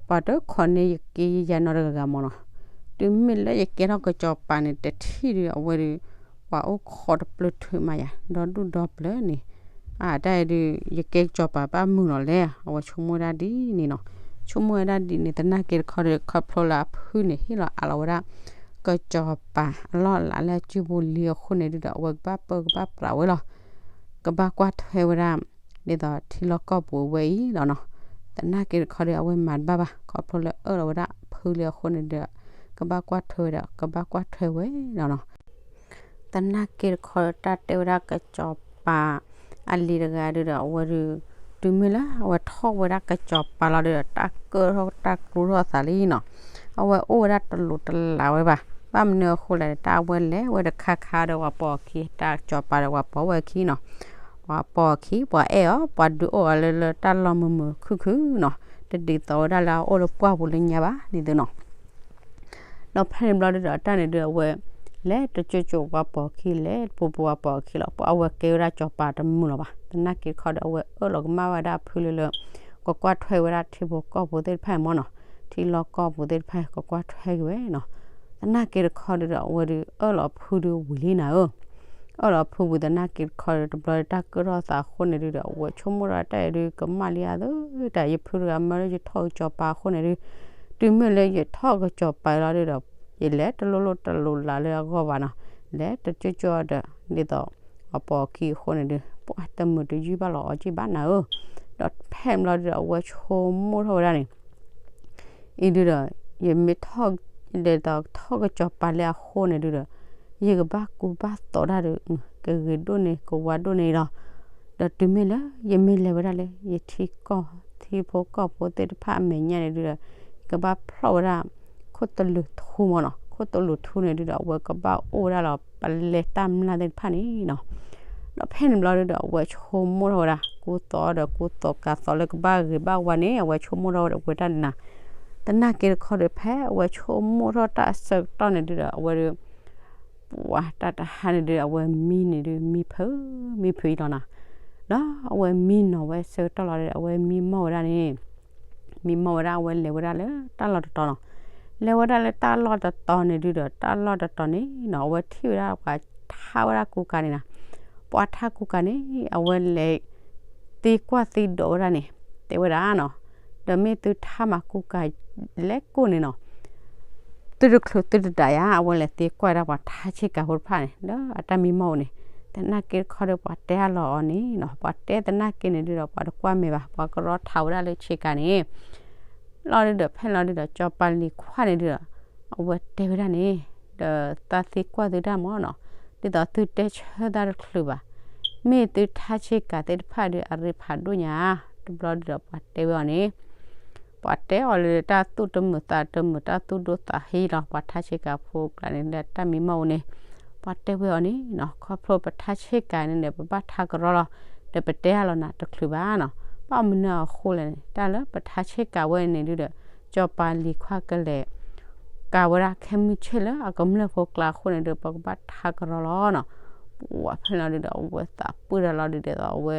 ပှၤတခိးန့ၢ်ယက့ယယၤနီတဂၤဂၤမၢ်နီၤ. တုၤမ့ၢ်လၢယကဲထီၣ်ကစီၤပၤန့ၣ် တထံၣ်ဒီး အဝဲဒီး ပှၤအိၣ်ခိးတပျၢၤထုးမးယၤ ဒီဒူၣ်ဒီပျၢၤန့ၣ်, အါ တၢ်အံၤဒုး ယကဲကစီၤပၤဘၣ်မုာ်လီၤလဲၣ် အဝဲဆိကမိၣ်ဝဲဒၣ်ဒ်န့ၣ်နီၤ. ဆိကမိၣ်ဝဲဒၣ်ဒ်န့ၣ် သနာ်က့တခီဒီး ခီဖျိလၢအဖုန့ၣ် ဟ့ၣ်လီၤအးလီၤဝဲဒၣ် ကစီၤပၤအလီၢ်အလၤလၢအစုပူၤလံအဃိန့ၣ်ဒုးဒီး အဝဲကဘၣ်ပၢကဘၣ်ပြးဝဲလီၤ. ကဘၣ်ကွၢ်ထွဲဝဲဒၣ် ဒ်သိးထံလီၢ်ကီၢ်ပူၤဝဲအံၤလီၤနီၤ. သနာ်က့တခီဒီး အဝဲမၤတဘၣ်ဘၣ် ခီဖျိလၢအၢၣ်လီၤဝဲဒၣ်ဖုလံအဃိန့ၣ်ဒီး ကဘၣ်ကွၢ်ထွဲဝဲဒီး ကဘၣ်ကွၢ်ထွဲဝဲလီၤနီၤ. သနာ်က့တခီဒီး တၢ်တဲဝဲဒၣ်ကစီၤပၤ အလံၤတဂၤဒုးဒီး အဝဲဒုး တုၤမ့ၢ်လၢအဝဲထီၣ်ဝဲဒၣ်ကစီၤပၤလီၤဒီး တၢ်ကၢၣ်ထီၣ်တၢ်ကျူထီၣ်အသးလံနီၤ. အဝဲအိၣ်ဝဲဒၣ်တလိၤတလးဝဲဘၣ်. ဘၣ်မနုၤအဃိလဲၣ် တၢ်အဝဲလဲၤဝဲတခါခါဒီးပှၤပိာ်အခံ တၢ်ကစီၤပၤဒီး ပှၤပိာ်ဝဲအခံနီၤ. ပှၤပိာ်အခံ ပှၤအဲၣ်အီၤ ပှၤဒုးအိၣ်အီၤလၢလၢတၢ်လီၢ်မုာ်မုာ်ခုၣ်ခုၣ်နီၤ. တဒ်သိးဝဲဒၣ်လၢအအိၣ်လၢပှၢ်ပူၤလၢညါဘၣ်န့ၣ်သုနီၤ. ဒီးဖဲန့ၣ်ဘျီဒုးဒီး တၢ်န့ၣ်ဒုးအဝဲ လဲၤတကၠိကၠိပှၤပိာ်အခံ လဲၤတပူၤပူၤပှၤပိာ်အခံလီၤ. ပှၤအဝဲကဲဝဲဒၣ်ကစီၤပၤတမုာ်လီၤဘၣ်. သနာ်က့တခီဒီး အဝဲအၢၣ်လီၤကမၣ်ဝဲဒၣ်ဖုလၢလၢ ကကွၢ်ထွဲဝဲဒၣ်ထံဖိကီၢ်ဖိသ့ၣ်တဖၣ်အံၤမၢ်နီၤ. ထံလီၢ်ကီၢ်ပူၤသ့ၣ်တဖၣ် ကကွၢ်ထွဲက့ၤဝဲနီၤ. သနာ်က့တခီဒုးဒီး အဝဲဒုးအၢၣ်လီၤဖုဒုးဝံၤလံနၤဧၢ. အၢၣ်လီၤဖုဝံၤသနာ်က့တခီဒီး တဘျီတၢ်ကၢၣ်ထီၣ်သးအဃိန့ၣ်ဒုးဒီး အဝဲဆိကမိၣ်ဒီး တၢ်အံၤဒုးကမၣ်လံဧါသၢ, တၢ်ယဖုတဂၤမၢလၢယထီၣ်ကစီၤပၤအဃိန့ၣ်ဒုး တုၤမ့ၢ်လၢယထီၣ်ကစီၤပၤလီၤဒုးဒီး ယလဲၤတလိၣ်လိၣ်တလိၤလးလၢအဂီၢ်ဘၣ်နီၤ. လဲၤတကၠိကၠိဒီး ဒ်သိး ပှၤပိာ်အခံအဃိန့ၣ်ဒုး ပှၤတမုာ်တယုၢ်ဘၣ်လီၤအီၤက့ဘၣ်နၤဧၢ. ဒီးဖဲန့ၣ်ဘျီဒုးဒီး အဝဲဆိကမိၣ်ထီၣ်ဝဲဒၣ်န့ၣ် အံၤဒုးဒီး ယမ့ၢ်ထီၣ် ဒ်သိးထီၣ်ကစီၤပၤလၢအဃိန့ၣ်ဒုးဒီး ယကဘၣ်ကူဘၣ်သိးတၢ်ဒီး ကဂ့ၤဒိၣ်န့ၢ် ကဝါဒိၣ်န့ၢ်လီၤ. ဒီးတုၤမ့ၢ်လၢ ယမ့ၢ်လဲၤဝဲဒၣ်လၢ ယထံကီၢ် ထံဖိကီၢ်ဖိသ့ၣ်တဖၣ်အမဲာ်ညါန့ၣ်ဒုးဒီး ယကဘၣ်ဖျီၣ်ဝဲဒၣ် ခိၣ်သလုးထူမၢ်နီၤ. ခိၣ်သလုးထူန့ၣ်ဒုးဒီး အဝဲကဘၣ်အိၣ်ဝဲဒၣ်လီၤ ပလဲတၢ်မျၢ်သ့ၣ်တဖၣ်န့ၣ်နီၤ. ဒီးဖဲန့ၣ်ဘျီဒုးဒီး အဝဲဆိကမိၣ်ထီၣ်ဝဲဒၣ် ကူသိးဒီး ကူသိးကၤသိးလၢကဘၣ်ဂ့ၤဘၣ်ဝါန့ၣ် အဝဲဆိကမိၣ်ထီၣ်ဝဲဒၣ်ဝဲတၢ်န့ၣ်နၤ. သနာ်က့တခီဒီး ဖဲအဝဲဆိကမိၣ်ထီၣ်တၢ်အဆၢကတီၢ်န့ၣ်ဒုးဒီး အဝဲဒုး ပှၤတၢ်တဟါန့ၣ်ဒုး အဝဲမံန့ၣ်ဒုး မံဖု မံဖုအံၤလီၤနၤ. ဒီးအဝဲမံနီၤဝဲဆၢကတီၢ်လီၤဒီး အဝဲမံမီၢ်ဝဲဒၣ်န့ၣ် မံမီၢ်ဝဲဒၣ် အဝဲလဲၤဝဲဒၣ်လၢတၢ်လီၢ်တတီၤနီၤ. လဲၤဝဲဒၣ်လၢတၢ်လီၢ်တတီၤန့ၣ်ဒုးဒီး တၢ်လီၢ်တတီၤန့ၣ်နီၤ အဝဲထံၣ်ဝဲဒၣ်ပှၤထါဝဲဒၣ်ကူကၤန့ၣ်နၤ. ပှၤထါကူကၤန့ၣ် အဝဲလဲၤ သံကွၢ်သံဒိးဝဲဒၣ်န့ၣ် တဲဝဲဒၣ်နီၤ ဒီးမ့ၢ်သုထါမၤကူကၤလဲၤကိၢ်န့ၣ်နီၤ သုတချုးသုတဒၣ်ယါ အဝဲလဲၤသံကွၢ်ဒၣ်ပှၤထါဆ့ကၤဖိတဖၣ်န့ၣ် ဒီးအတၢ်မံမီၢ်န့ၣ် သနာ်က့တခီဒီး ပှၤတဲအလီၤအီၤန့ၣ်နီၤ, ပှၤတဲသနာ်က့န့ၣ်ဒုဒီး ပှၤတကွၢ်မဲာ်ဘၣ်, ပှၤကရီထးဝဲဒၣ်လၢဆ့ကၤန့ၣ် လီၤဒုဒီး ဖဲလီၤဒုဒီး စီၤပၤလံၤခွါန့ၣ်ဒုဒီး အဝဲတဲဝဲဒၣ်န့ၣ်, ဒီးသးသံကွၢ်သုတၢ်မၢ်နီၤ, ဒ်သိးသုတဲဆၢသးတချုးဘၣ်, မ့ၢ်သုထါဆ့ကၤသ့ၣ်တဖၣ်ဒုး အရ့ဖးဒိၣ်ညါ, တဘျီဒုဒီး ပှၤတဲဝဲအီၤန့ၣ် ပှၤတဲအီၤလၢတၢ်သူၣ်တမုာ်သးတမုာ် တၢ်သူၣ်ဒိၣ်သးဟ့လီၤ, ပှၤထါဆ့ကၤဖိကျါန့ၣ် လၢတၢ်မံမီၢ်အူန့ၣ်, ပှၤတဲဝဲအီၤန့ၣ်နီၤ, ခီဖျိပထါဆ့ကၤန့ၣ်ဒီး ပဘၣ်ထါကရီလီၤ, ဒီးပတဲအလီၤနၤတချုးဘၣ်နီၤ, ဘၣ်မနုၤအဃိလဲၣ်န့ၣ် တၢ်လၢပထါဆ့ကၤဝဲန့ၣ်ဒုဒီး စီၤပၤလံၤခွါကလဲၤ ကၤဝဲဒၣ်ခဲမုၢ်ဆ့ၣ်လၢအကမျၢၢ်ဖိကျါအဃိန့ၣ်ဒုး ပကဘၣ်ထါကရီလီၤနီၤ, ပှၤဖဲလီၤဒုဒီး အဝဲသးပှၢ်တၢ်လီၤဒုဒီး အဝဲ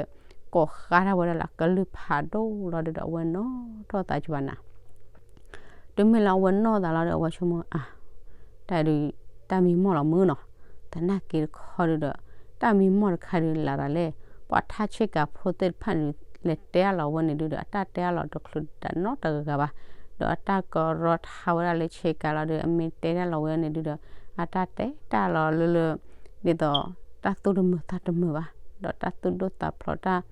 ကိးဃါထီၣ်ဝဲဒၣ်လၢ ကလုၢ်ဖးဒိၣ်လီၤဒုဒီး အဝဲနီၣ်ထီၣ်သးကဘၣ်နၤ တုၤမ့ၢ်လၢအဝဲနီၣ်သးလီၤဒီး အဝဲဆိကမိၣ်အါ, တၢ်ဒုး တၢ်မံမီၢ်လီၤမုၢ်နီၤ, သနာ်က့တခီဒုဒီး တၢ်မံမီၢ်တခါဒုးလၢ်တၢ်လဲၣ်, ပှၤထါဆ့ကၤဖိသ့ၣ်တဖၣ်န့ၣ် လဲၤတဲအလီၤဝဲန့ၣ်ဒုဒီး အတၢ်တဲအလီၤတချုးတၢ်နီတဂၤဂၤဘၣ်, ဒီးအတၢ်ကရီထးဝဲဒၣ်လၢဆ့ကၤလီၤဒီး အမ့ၢ်တဲတၢ်လီၤဝဲန့ၣ်ဒုဒီး အတၢ်တဲတၢ်လီၤလၢလၢ ဒ်သိး တၢ်သူၣ်တမုာ်သးတမုာ်ဘၣ်, ဒီးတၢ်သူၣ်ဒိၣ်သးဖျိးတၢ်,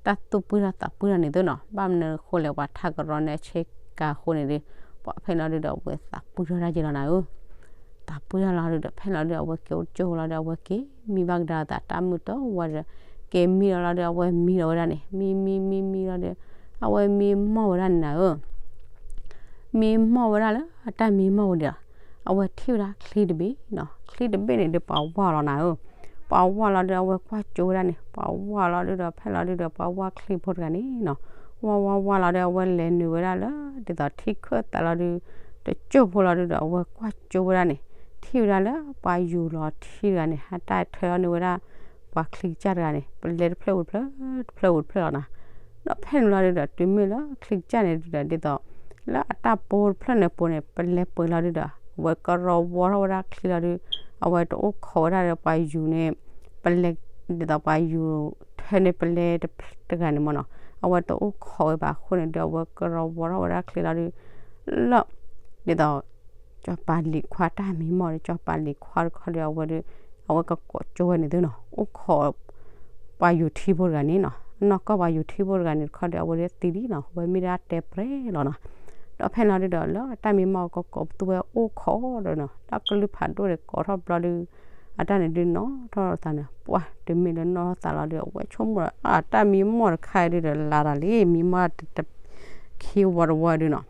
တၢ်သူၣ်ပှံၢ်ထီၣ်သးပှံၢ်ထီၣ်န့ၣ်သုနီၤ, ဘၣ်မနုၤအဃိလဲၣ် ပှၤထါကရီန့ၣ်ဆ့ကၤအဃိန့ၣ်ဒီး ပှၤဖဲလီၤဒုဒီး အဝဲသးပှံၢ်ထီၣ်တၢ်က့လီၤနၤဧၢ, သးပှံၢ်ထီၣ်လီၤဒုဒီး ဖဲလီၤဒုဒီး အဝဲက့ၤအိၣ်ကၠိလီၤဒီး အဝဲက့ၤမံဘၣ်ကဒါအသး တၢ်မုၢ်တဝါဒီး က့ၤမံလီၤလီၤဒီး အဝဲမံလီၤဝဲဒၣ်န့ၣ် မံမံမံမံလီၤဒီး အဝဲမံမီၢ်ဝဲဒၣ်န့ၣ်နၤဧၢ မံမီၢ်ဝဲဒၣ်လၢအတၢ်မံမီၢ်ဝဲဒီး အဝဲထံၣ်ဝဲဒၣ်ချံတဘ့ၣ်နီၤ, ချံတဘ့ၣ်န့ၣ်ဒီး ပှၤဝါလီၤနၤဧၢ, ပှၤဝါလီၤဒီး အဝဲကွၢ်ကၠိဝဲဒၣ်န့ၣ်, ပှၤဝါလီၤဒုဒီး ဖဲလီၤဒုဒီး ပှၤဝါချံဖိတဂၤန့ၣ်နီၤ, ဝါဝါဝါလီၤဒီး အဝဲလဲၤနုာ်ဝဲဒၣ်လၢ ဒ်သိးထံခၢၣ်သးလီၤဒု တကၠိၢ်ဖိလီၤဒုဒီး အဝဲကွၢ်ကၠိဝဲဒၣ်န့ၣ်, ထံၣ်ဝဲဒၣ်လၢပှၤယူၤလီၤထံတဂၤန့ၣ် ဟးတၢ်ထွဲအီၤန့ၢ်ဝဲဒၣ် ပှၤချံကစၢ်တဂၤန့ၣ် ပလဲတဖျၢၣ်ဝံၤတဖျၢၣ် တဖျၢၣ်ဝံၤတဖျၢၣ်လီၤနၤ, ဒီးဖဲန့ၣ်လီၤဒုဒီး တုၤမ့ၢ်လၢချံကစၢ်န့ၣ်ဒုဒီး ဒ်သိး လၢအတၢ်ပိတဖျၢၣ်န့ၣ်အပူၤန့ၣ် ပလဲပှဲၤလီၤဒုဒီး အဝဲကရီဝီထီၣ်ဝဲဒၣ်ချံလီၤဒု, အဝဲတအိၣ်ခိးဝဲဒၣ်ဒီးပှၤယူၤန့ၣ် ပလဲ ဒ်သိးပှၤယူၤ ထွဲန့ၢ်ပလဲတဂၤန့ၣ်မ့ၢ်နီၤ, အဝဲတအိၣ်ခိးဝဲဘၣ်အဃိန့ၣ်ဒီး အဝဲကရီဝီထီၣ်ဝဲဒၣ်ချံလီၤဒု လၢ ဒ်သိး စီၤပၤလံၤခွါတၢ်မံမီၢ်ဒီး စီၤပၤလံၤခွါတခီဒီး အဝဲဒီး အဝဲကကိးကၠိဝဲန့ၣ်သုနီၤ, အိၣ်ခိး ပှၤယူၤထံဖိတဂၤန့ၣ်နီၤ, အနီၢ်ကီၢ်ပှၤယူၤထံဖိတဂၤန့ၣ်တခီဒီး အဝဲဒီးသံလံနီၤ, အဝဲမ့ၢ်ဒၣ်တဲပြဲလီၤနီၤ, ဒီးဖဲလီၤဒုဒီး လၢအတၢ်မံမီၢ်ကကိးပသူဝဲအိၣ်ခိးဒီးနီၤ, တၢ်ကလုၢ်ဖးဒိၣ်ဒီးကိးထီၣ်ဘျီဒု အတၢ်န့ၣ်ဒုနီၣ်ထီၣ်သးန့ၣ် ပှၤတုၤမ့ၢ်လၢနီၣ်ထီၣ်သးလီၤဒီး အဝဲဆိကမိၣ်ဒီး အတၢ်မံမီၢ်တခါဒုဒီး လၢ်တၢ်လံ မံမီၢ်တ ခံဝီတဝီဒုနီၤ,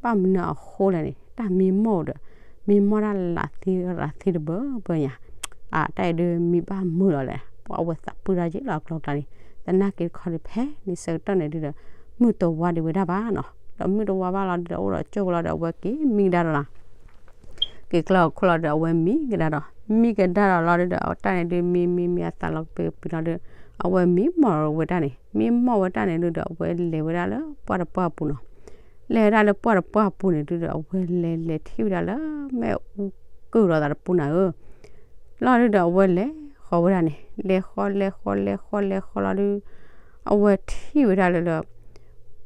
ဘၣ်မနုၤအဃိလဲၣ်န့ၣ် တၢ်မံမီၢ်ဒီး မံမီၢ်တၢ်လၢ်သံရၤသံတဘၢဘၢညါ, အတၢ်အံၤဒုးမံဘၣ်မုာ်လီၤလဲၣ်, ပှၤအဝဲသးပှံၢ်တၢ်က့လီၤအကျိၤကျါန့ၣ်, သနာ်က့တခီဒုးဖဲန့ၣ်ဆၢကတီၢ်န့ၣ်ဒုဒီး မုၢ်တဝါဒံးဝဲဒၣ်ဘၣ်နီၤ, ဒီးမုၢ်တဝါဘၣ်လီၤဒုဒီး အိၣ်ဒီးကၠိၢ်ဝဲလီၤဒီး အဝဲက့ၤမံကဒါဒီးလီၤ က့ၤကျီအခိၣ်လီၤဒီး အဝဲမံကဒါဒီး မံကဒါဒီးလီၤဒုဒီး အတၢ်န့ၣ်ဒုး မံမံမံအသးလီၤကပံၤကပံၤလီၤဒီး အဝဲမံမီၢ်ဝဲတၢ်န့ၣ် မံမီၢ်ဝဲတၢ်န့ၣ်ဒုဒီး အဝဲလဲၤဝဲဒၣ်လၢပှၢ်တပှၢ်အပူၤနီၤ, လဲၤဝဲဒၣ်လၢပှၢ်တပှၢ်အပူၤန့ၣ်ဒုဒီး အဝဲလဲၤလဲၤထံၣ်ဝဲဒၣ်လၢ မ့ၣ်အူကုၢ်လီၤသးတပူၤနၤဧၢ လီၤဒုဒီး အဝဲလဲၤဃီၤဝဲဒၣ်န့ၣ် လဲၤဃီၤလဲၤဃီၤလဲၤဃီၤလဲၤဃီၤလီၤဒု အဝဲထံၣ်ဝဲဒၣ်လၢလၢ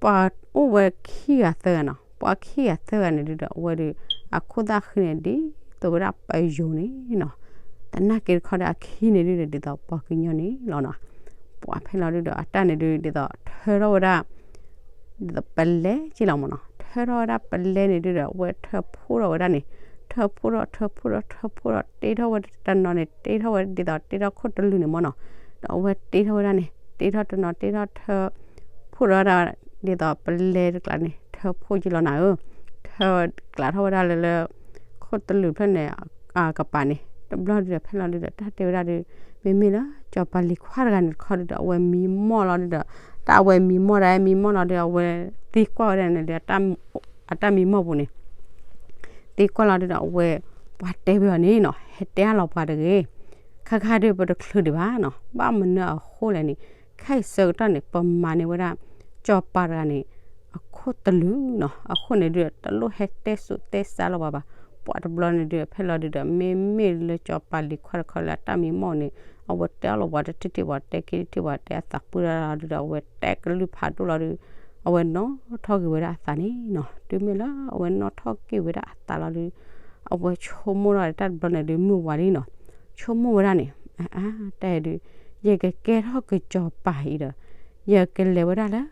ပှၤအိၣ်ဝဲခံဂၤသၢဂၤနီၤ, ပှၤခံဂၤသၢဂၤန့ၣ်ဒုဒီး အဝဲဒီး အခိၣ်သၣ်ဃံန့ၣ် ဒ်သိးဝဲဒၣ်ပယိၤန့ၣ်နီၤ, သနာ်က့တခီဒီး အခံန့ၣ်ဒုဒီး ဒ်သိးပှၤကညီန့ၣ်လီၤနီၤ, ပှၤဖဲလီၤဒုဒီး အတၢ်န့ၣ်ဒု ဒ်သိးထၢထီၣ်ဝဲဒၣ် ဒ်သိးပလဲက့လီၤမ့ၢ်နီၤ, ထၢထီၣ်ဝဲဒၣ်ပလဲန့ၣ်ဒုဒီး အဝဲထၢဖှိၣ်ထီၣ်ဝဲဒၣ်န့ၣ်, ထၢဖှိၣ်ထီၣ် ထၢဖှိၣ်ထီၣ် ထၢဖှိၣ်ထီၣ် တ့ထီၣ်ဝဲတနီၤန့ၣ် တ့ထီၣ်ဝဲ ဒ်သိးတ့ထီၣ်ခိၣ်တလုာ်န့ၣ်မ့ၢ်နီၤ, ဒီးအဝဲတ့ထီၣ်ဝဲဒၣ်န့ၣ် တ့ထီၣ်တနီၤ တ့ထီၣ်ထၢ ဖှိၣ်ထီၣ်ဝဲဒၣ် ဒ်သိးပလဲတကျါန့ၣ် ထၢဖှိၣ်က့လီၤနၤဧၢ, ထၢကျးထီၣ်ဝဲဒၣ်လၢလၢ ခိၣ်တလုာ်ဖျၢၣ်န့ၣ် အကပၤန့ၣ် တဘျီဒုဒီး ဖဲလီၤဒုဒီး တၢ်တဲဝဲဒၣ်ဒု မ့မ့ၢ်လၢ စီၤပၤလံၤခွါတဂၤန့ၣ်တခီဒုဒီး အဝဲမံမီၢ်လီၤဒုဒီး တၢ်အဝဲမံမီၢ်ဒၣ် မံမီၢ်လီၤဒု အဝဲသံကွၢ်ဝဲဒၣ်န့ၣ်ဒီး အတၢ်မံမီၢ်ပူၤန့ၣ် သံကွၢ်လီၤဒုဒီး အဝဲ ပှၤတဲဝဲအီၤန့ၣ်နီၤ ဟဲတဲအါလီၤပှၤတဂ့ၤ, ခါခါဒုပတချုးဒံးဘၣ်နီၤ, ဘၣ်မနုၤအဃိလဲၣ်န့ၣ် ခဲအံၤဆၢကတီၢ်န့ၣ် ပမၤန့ၢ်ဝဲဒၣ် စီၤပၤတဂၤန့ၣ် အခိၣ်တလုာ်နီၤ, အခိၣ်န့ၣ်ဒု တလိၣ်ဟဲတဲစိၤတဲစါလၢၤဘၣ်ဘၣ်, ပှၤတဘျီန့ၣ်ဒု ဖဲလီၤဒုဒီး မ့မ့ၢ်လၢစီၤပၤလံၤခွါတခီလၢအတၢ်မံမီၢ်န့ၣ် အဝဲတဲအါလီၤပှၤတထံၣ်ထံၣ်ပှၤ တဲခံထံၣ်ပှၤ တဲအသးပှံၢ်ဒၣ်လီၤဒုဒီး အဝဲတဲကလုၢ်ဖးဒိၣ်လီၤဒု အဝဲနီၣ်ထီၣ်က့ၤဝဲဒၣ်အသးန့ၣ်နီၤ, တုၤမ့ၢ်လၢအဝဲနီၣ်ထီၣ်က့ၤဝဲဒၣ်အသးလီၤဒု အဝဲဆိကမိၣ်ထီၣ်တၢ်တဘျီန့ၣ်ဒု မုၢ်ဝါလံနီၤ, ဆိကမိၣ်ဝဲဒၣ်န့ၣ် အါ တၢ်အံၤဒု ယကကဲထီၣ်ကစီၤပၤအံၤဒီး ယကလဲၤဝဲဒၣ်လၢ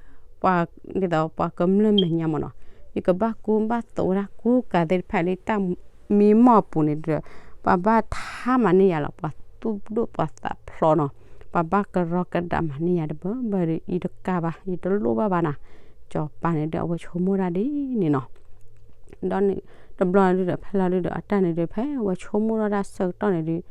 ပှၤ ဒ်သိးပှၤကမျၢၢ်မဲာ်ညါမ့ၢ်နီၤ, ယကဘၣ်ကူဘၣ်သိးဝဲဒၣ်ကူကၤသ့ၣ်တဖၣ်လၢ တၢ်မံမီၢ်အပူၤန့ၣ်ဒီး ပှၤဘၣ်ထါမၤန့ၢ်ယၤလီၤ, ပှၤသူၣ်ဒိၣ်ပှၤသးဖျိးနီၤ, ပှၤဘၣ်ကရီကဒးမၤန့ၢ်ယၤတဘၢဘၢဒီး ယတကးဘၣ် ယတလိၣ်ဘၣ်ဘၣ်နၤ, စီၤပၤန့ၣ်ဒီး အဝဲဆိကမိၣ်ဒၣ်ဒ်န့ၣ်နီၤ. ဒီးန့ၣ် တဘျီဒုဒီး ဖဲလီၤဒုဒီး အတၢ်န့ၣ်ဒုး ဖဲဝဲဆိကမိၣ်ထီၣ်ဒၣ်ဆၢကတီၢ်န့ၣ်ဒုး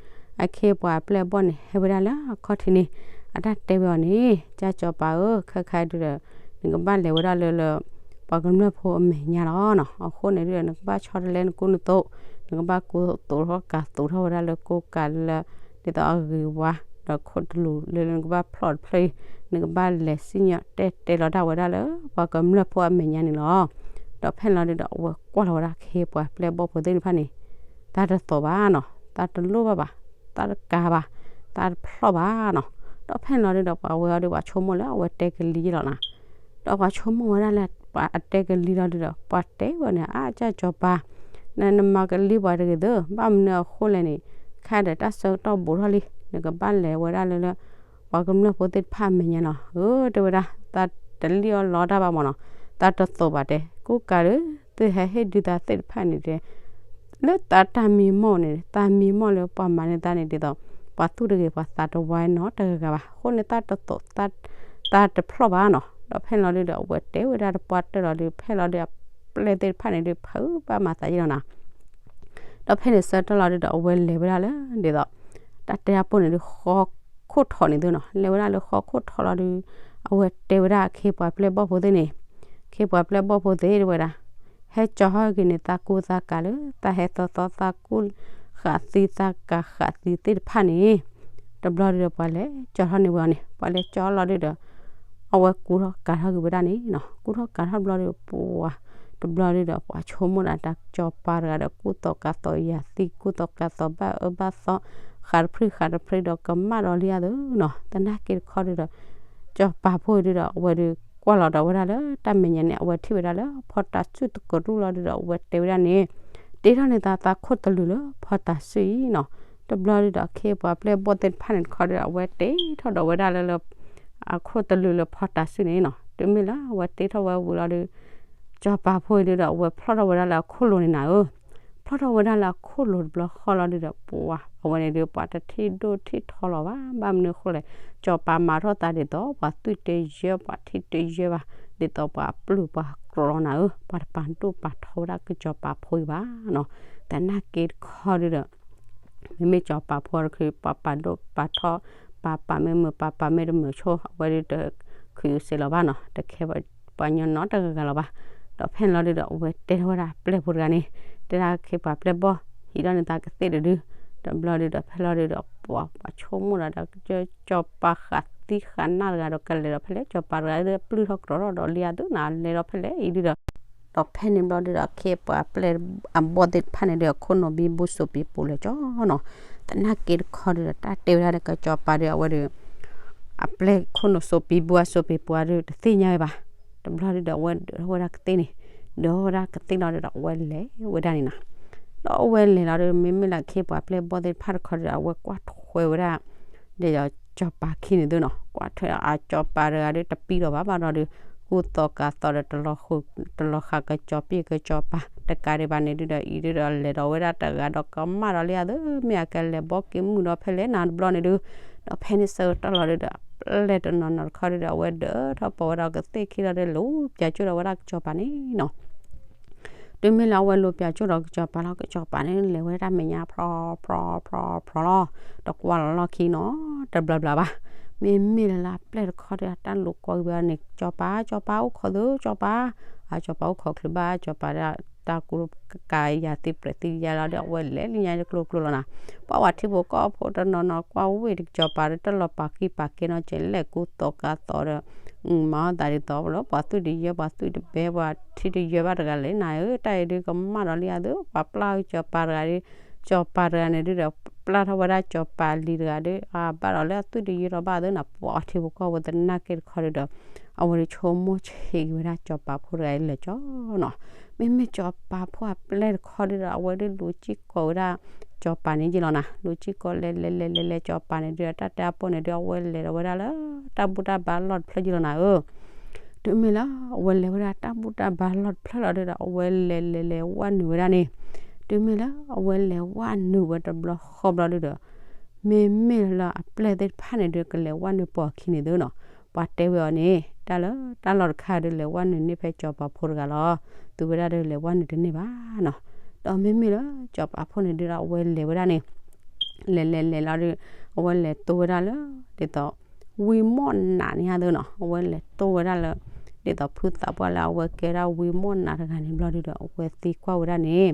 အခ့အပှၤအပျဲၢ်အဘီၣ်န့ၣ် ဟဲဝဲဒၣ်လၢအခီၣ်ထံးန့ၣ် အတၢ်တဲဝဲအီၤန့ၣ်, ကၢ်စီၤပၤဧၢ, ခဲခါဒုဒီး နကဘၣ်လဲၤဝဲဒၣ်လၢလၢ ပှၤကမျၢၢ်ဖိအမဲာ်ညါလီၤနီၤ. အဃိန့ၣ်ဒုဒီး နကဘၣ်ဆီတလဲနကိၣ်နသိး, နကဘၣ်ကူသိးထီၣ်ကၤသိးထီၣ်ဝဲဒၣ်လၢကိးကၤလၢ ဒ်သိးအဂ့ၤဝါ ဒီးခိၣ်တလူးလၢနကဘၣ်ဖျီၣ်တဖျၢၣ်အံၤ, နကဘၣ်လဲၤစံၣ်ညီၣ်တဲတဲလီၤတၢ်ဝဲဒၣ်လၢ ပှၤကမျၢၢ်ဖိအမဲာ်ညါန့ၣ်လီၤ. ဒီးဖဲလီၤဒုဒီး အဝဲကွၢ်လီၤဝဲဒၣ်ခ့ပှၤပျဲၢ်ဘီၣ်ဖိသ့ၣ်တဖၣ်န့ၣ် တၢ်တသိးဘၣ်နီၤ, တၢ်တလိၣ်ဘၣ်ဘၣ်, တၢ်တကၤဘၣ်, တၢ်တဖျီၣ်ဘၣ်နီၤ. ဒီးဖဲလီၤဒုဒီး ပှၤဝဲအီၤဒီး ပှၤဆိကမိၣ်လၢအဝဲတဲကလံၤလီၤနီၤ. ဒီးပှၤဆိကမိၣ်ဝဲဒၣ်လၢ ပှၤအတဲကလံၤလီၤဒုဒီး ပှၤတဲဝဲန့ၣ် အါ ကၢ်စီၤပၤ နမၤကလံၤပှၤတဂ့ၤသၢ, ဘၣ်မနုၤအဃိလဲၣ်န့ၣ်, ခဲဒီးတၢ်ဆၢကတီၢ်ဘူးထီၣ်လံ, နကဘၣ်လဲၤဝဲဒၣ်လၢလၢ ပှၤကမျၢၢ်ဖိသ့ၣ်တဖၣ်အမဲာ်ညါနီၤ. အၢ တဲဝဲဒၣ် တၢ်တလံၣ်အီၣ်လီတၢ်ဘၣ်မ့ၢ်နီၤ, တၢ်တသိးဘၣ်တဲ, ကူကၤဒီး သုဟဲဟ့ၣ်ဒုးသးသ့ၣ်တဖၣ်န့ၣ်တဲ လၢတၢ်တၢ်မံမီၢ်န့ၣ် တၢ်မံမီၢ်လၢပှၤမၤန့ၢ်သးန့ၣ်ဒ်သိး ပှၤသူၣ်တဂ့ၤပှၤသးတဝါနီတဂၤဂၤဘၣ်. အဃိန့ၣ်တၢ်တသိး တၢ်တဖျီၣ်ဘၣ်နီၤ. ဒီးဖဲလီၤဒုဒီး အဝဲတဲဝဲဒၣ်တပှၢ်တၢၢ်လီၤဒု ဖဲလီၤဒု အပျဲၢ်သ့ၣ်တဖၣ်န့ၣ်ဒု ဖုးဘၣ်မၤသးယ့ၢ်လီၤနီၤ. ဒီးဖဲန့ၣ်ဆၢကတီၢ်လီၤဒုဒီး အဝဲလဲၤဝဲဒၣ်လၢဒ်သိး တၢ်တဲအပူၤန့ၣ်ဒု ဃီခိၣ်ထီးန့ၣ်သုနီၤ. လဲၤဝဲဒၣ်လၢဃီခိၣ်ထီးလီၤဒု အဝဲတဲဝဲဒၣ်ခ့ပှၤပျဲၢ်ဘီၣ်ဖိသ့ၣ်န့ၣ်, ခ့ပှၤပျဲၢ်ဘီၣ်ဖိသ့ၣ်တဲဝဲဒၣ် ဟဲကၠီၤဟီၣ်က့ၤန့ၣ် သးကူသးကၤလၢ သးဟဲသီသီ သးကူဃာ်သံ သးကၤဃာ်သံသ့ၣ်တဖၣ်န့ၣ်, တဘျီဒုဒီး ပှၤလဲၤကၠီၤထီၣ်န့ၢ်ဝဲအီၤန့ၣ်, ပှၤလဲၤကၠီၤလီၤဒုဒီး အဝဲကူထီၣ်ကၤထီၣ်က့ၤဝဲဒၣ်န့ၣ်နီၤ. ကူထီၣ်ကၤထီၣ်တဘျီဒုဒီး ပှၤ တဘျီဒုဒီး ပှၤဆိကမိၣ်ဒၣ်တၢ် ကစီၤပၤတဂၤဒီး ကူသိးကၤသိးယၤသံ ကူသိးကၤသိးဘၣ်အၢဘၣ်သီ ဃးတဖျၢၣ်ဃးတဖျၢၣ်ဒီး ကမၣ်ဒီးလံဧါသၢနီၤ. သနာ်က့တခီဒုဒီး စီၤပၤဖိဒုဒီး အဝဲဒု ကွၢ်လီၤဒီးဝဲဒၣ်လၢတၢ်မဲာ်ညါန့ၣ် အဝဲထံၣ်ဝဲဒၣ်လၢဖီတၤစုၣ်တကရူၢ်လီၤဒုဒီး အဝဲတဲဝဲဒၣ်န့ၣ်, တ့ထီၣ်န့ၢ်သးသးခိၣ်တလုာ်လၢဖီတၤစုၣ်အံၤနီၤ. တဘျီဒုဒီး ခ့ပှၤပျဲၢ်ဘီၣ်သ့ၣ်တဖၣ်န့ၣ်တခီဒုဒီး အဝဲတ့ထီၣ်ဒီးဝဲဒၣ်လၢလၢ အခိၣ်တလုာ်လၢဖီတၤစုၣ်န့ၣ်နီၤ. တုၤမ့ၢ်လၢအဝဲတ့ထီၣ်ဝဲဝံၤလီၤဒု စီၤပၤဖိအံၤဒုဒီး အဝဲဖျီၣ်ထီၣ်ဝဲဒၣ်လၢအခိၣ်လိၤန့ၣ်နၤဧၢ, ဖျီၣ်ထီၣ်ဝဲဒၣ်လၢအခိၣ်လိၤတဘျီဃီလီၤဒုဒီး ပှၤ အဝဲန့ၣ်ဒု ပှၤတထံၣ်ဒိၣ်ထံၣ်ထီလီၤဘၣ်. ဘၣ်မနုၤအဃိလဲၣ်, စီၤပၤမၤထီၣ်သးဒ်သိး ပှၤသွံၣ်တယၢ ပှၤထံၣ်တယၢဘၣ်, ဒ်သိးပှၤပျုၢ်ပှၤကြီနၤဧၢ, ပှၤတပာ်ဒိၣ်ပာ်ထီဝဲဒၣ်ကစီၤပၤဖိအံၤဘၣ်နီၤ. သနာ်က့တခီဒုဒီး မ့မ့ၢ်စီၤပၤဖိတခီ ပှၤပာ်ဒိၣ်ပာ်ထီ ပှၤပာ်မ့ၢ်မုာ် ပှၤပာ်မ့ၢ်တမုာ်ဆိ အဝဲဒုတခုးစ့လီၤဘၣ်နီၤ, တခဲပှၤညီနီတဂၤဂၤလီၤဘၣ်. ဒီးဖဲန့ၣ်လီၤဒုဒီး အဝဲတဲထီၣ်ဝဲဒၣ်ပျဲၢ်ဖိတဂၤန့ၣ်, တဲဒၣ်ခ့ပှၤပျဲၢ်ဘီၣ် ဟံးထီၣ်န့ၢ်သးကသ့ၣ်တဒု, တဘျီဒုဒီး ဖဲလီၤဒုဒီး ပှၤ ပှၤဆိကမိၣ်ဒီး စီၤပၤဃးသံဃးနၢ်တဂၤဒီး ကလဲၤဒီးဖဲလဲၣ်, စီၤပၤတဂၤဒုပျုၢ်ထီၣ်ကြီထီၣ်ဒီးလံအသိးနၤ, လဲၤဒီးဖဲလဲၣ်အံၤဒုဒီး ဒီးဖဲန့ၣ်ဘျီဒုဒီး ခ့ပှၤပျဲၢ်အဘီၣ်သ့ၣ်တဖၣ်န့ၣ်ဒု အခိၣ်နူာ်ဘံဘူစိးပံၤပူၤလဲၤကၠီနီၤ. သနာ်က့တခီဒုဒီး တၢ်တဲဝဲဒၣ်ဒီးကစီၤပၤဒု အဝဲဒု အပျဲၢ်ခိၣ်နူာ်စိးပံၤဘူအစိးပံၤပူၤဒု တသ့ၣ်ညါဝဲဘၣ်. တဘျီဒုဒီး အဝဲဒုးထီၣ်ဝဲဒၣ်ကသ့ၣ်န့ၣ်, ဒုးထီၣ်ဝဲဒၣ်ကသ့ၣ်လီၤဒုဒီး အဝဲလဲၤဝဲဒၣ်န့ၣ်နီၤ. ဒီးအဝဲလဲၤလီၤဒု မ့မ့ၢ်လၢခ့ပှၤပျဲၢ်ဘီၣ်သ့ၣ်တဖၣ်တခီဒုဒီး အဝဲကွၢ်ထွဲဝဲဒၣ် ဒီးစီၤပၤခံန့ၣ်သုနီၤ, ကွၢ်ထွဲအစီၤပၤတဂၤဒု တပံဒီးဘၣ်ဘၣ်ဒီးဒု ကူသိးကၤသိးဒီး တလီၤဃာ်ကစီၤပံၣ်ကစီၤပၤ တကးဒံးဘၣ်န့ၣ်ဒုဒီး အံၤဒုဒီး လဲၤဒီးဝဲဒၣ်တဂၤဒီးကမၣ်ဒီးလံအသိး မ့ၢ်အကလဲၤဘီက့ၤမုၢ်ဒီးဖဲလဲၣ်နၤတဘျီန့ၣ်ဒု, ဒီးဖဲန့ၣ်ဆၢကတီၢ်လီၤဒုဒီး ပျဲၢ်တနီၤနီၤတခီဒုဒီး အဝဲဒုးထီၣ်ပိာ်ဝဲဒၣ်ကသ့ၣ်ခံလီၤဒု လူၤပၠးကၠိၣ်ဒီးဝဲဒၣ်ကစီၤပၤန့ၣ်နီၤ. တုၤမ့ၢ်လၢအဝဲလူၤပၠးကၠိၣ်ဒီးကစီၤပၤလီၤ ကစီၤပၤန့ၣ် လဲၤဝဲတၢ်မဲာ်ညါဖျီဖျီဖျီဖျီလီၤ, တကွၢ်လီၤလီၢ်ခံနီၤ တဘျီဘျီဘၣ်. မ့မ့ၢ်လၢလၢပျဲၢ်တခီဒီး တၢ်လူၤကွၢ်က့ၤဝဲန့ၣ် ကစီၤပၤ ကစီၤပၤအိၣ်ခိးသု ကစီၤပၤ, အကစီၤပၤအိၣ်ခိးချုးဘၣ် ကစီၤပၤဒၣ် တၢ်ကူကၤယၤသံပြဲးသံယၤလီၤဒီး အဝဲလဲၤလၢညါကျိၤကျိၤလီၤနၤ. ပှၤဝဲထံဖိကီၢ်ဖိတနီၤနီၤ ကွၢ်ဝဲတကစီၤပၤဒီး တၢ်လီၤပာ်ကံၢ်ပာ်ကဲနီၤ ကဲလဲၣ်ကူသိးကၤသိးဒီး မၤအီၣ်သးဒ်သိးလၢ ပှၤသွံၣ်တယၢ ပှၤသွံၣ်တဘဲ ပှၤထံတယၢဘၣ်တဂၤလဲၣ်နၤဧၢ, တၢ်အံၤဒုကမၣ်ဒီးလံအသိး ပှၤပျၢ်ကစီၤပၤတဂၤဒီး ကစီၤပၤတဂၤန့ၣ်ဒုဒီး ပျၢ်ထီၣ်ဝဲဒၣ်ကစီၤပၤလံၤတဂၤဒီး အဘၣ်ဒီးလၢအသွံၣ်တယၢထီၣ်ဘၣ်အသိးနၤ ပှၤဝဲထံဖိကီၢ်ဖိသနာ်က့တခီဒုဒီး အဝဲဒုးဆိကမိၣ်ဆံးက့ၤဝဲဒၣ်စီၤပၤဖိတဂၤအံၤလၢာ်ကၠီနီၤ. မ့မ့ၢ်စီၤပၤဖိအပျဲၢ်တခီဒုဒီး အဝဲဒုးလူၤစံၣ်ကိးဝဲဒၣ်စီၤပၤန့ၣ်ယ့ၢ်လီၤနၤ, လူၤစံၣ်ကိးလဲၤလဲၤလဲၤလဲၤလဲၤ စီၤပၤန့ၣ်ဒုး တၢ်တဲအပိၢ်န့ၣ်ဒုး အဝဲလဲၤဒီးဝဲဒၣ်လၢတၢ်ဘူၣ်တၢ်ဘါလီၢ်တဖျၢၣ်ယ့ၢ်လီၤနၤဧၢ တုၤမ့ၢ်လၢအဝဲလဲၤဝဲဒၣ်တၢ်ဘူၣ်တၢ်ဘါလီၢ်တဖျၢၣ်လီၤဒုဒီး အဝဲလဲၤလဲၤလဲၤဝဲနုာ်ဝဲဒၣ်န့ၣ်, တုၤမ့ၢ်လၢအဝဲလဲၤဝဲနုာ်ဝဲတဘျီဃီဘျီဒုဒီး မ့မ့ၢ်လၢအပျဲၢ်သ့ၣ်တဖၣ်န့ၣ်ဒုး ကလဲၤဝဲနုာ်ပိာ်အခံန့ၣ်သုနီၤ, ပှၤတဲဝဲအီၤန့ၣ် တၢ်လၢတၢ်လီၢ်တခါဒုး လဲၤဝဲနုာ်န့ၢ်ဖဲစီၤပၤဖိတဂၤလီၤ, သုဝဲဒၣ်ဒုးလဲၤဝဲနုာ်တန့ၢ်ဘၣ်နီၤ. ဒီးမ့မ့ၢ်လၢစီၤပၤဖိန့ၣ်ဒုဒီး အဝဲလဲၤဝဲဒၣ်န့ၣ် လဲၤလဲၤလဲၤလီၤဒုး အဝဲလဲၤတိဝဲဒၣ်လၢ ဒ်သိး ဝံမီၢ်နးန့ၣ်သုနီၤ, အဝဲလဲၤတိဝဲဒၣ်လၢ ဒ်သိးဖုသးပှၢ်လၢအဝဲကဲဒၣ်ဝံမီၢ်နးတဂၤန့ၣ်ဘျီဒုဒီး အဝဲသံကွၢ်ဝဲဒၣ်န့ၣ်,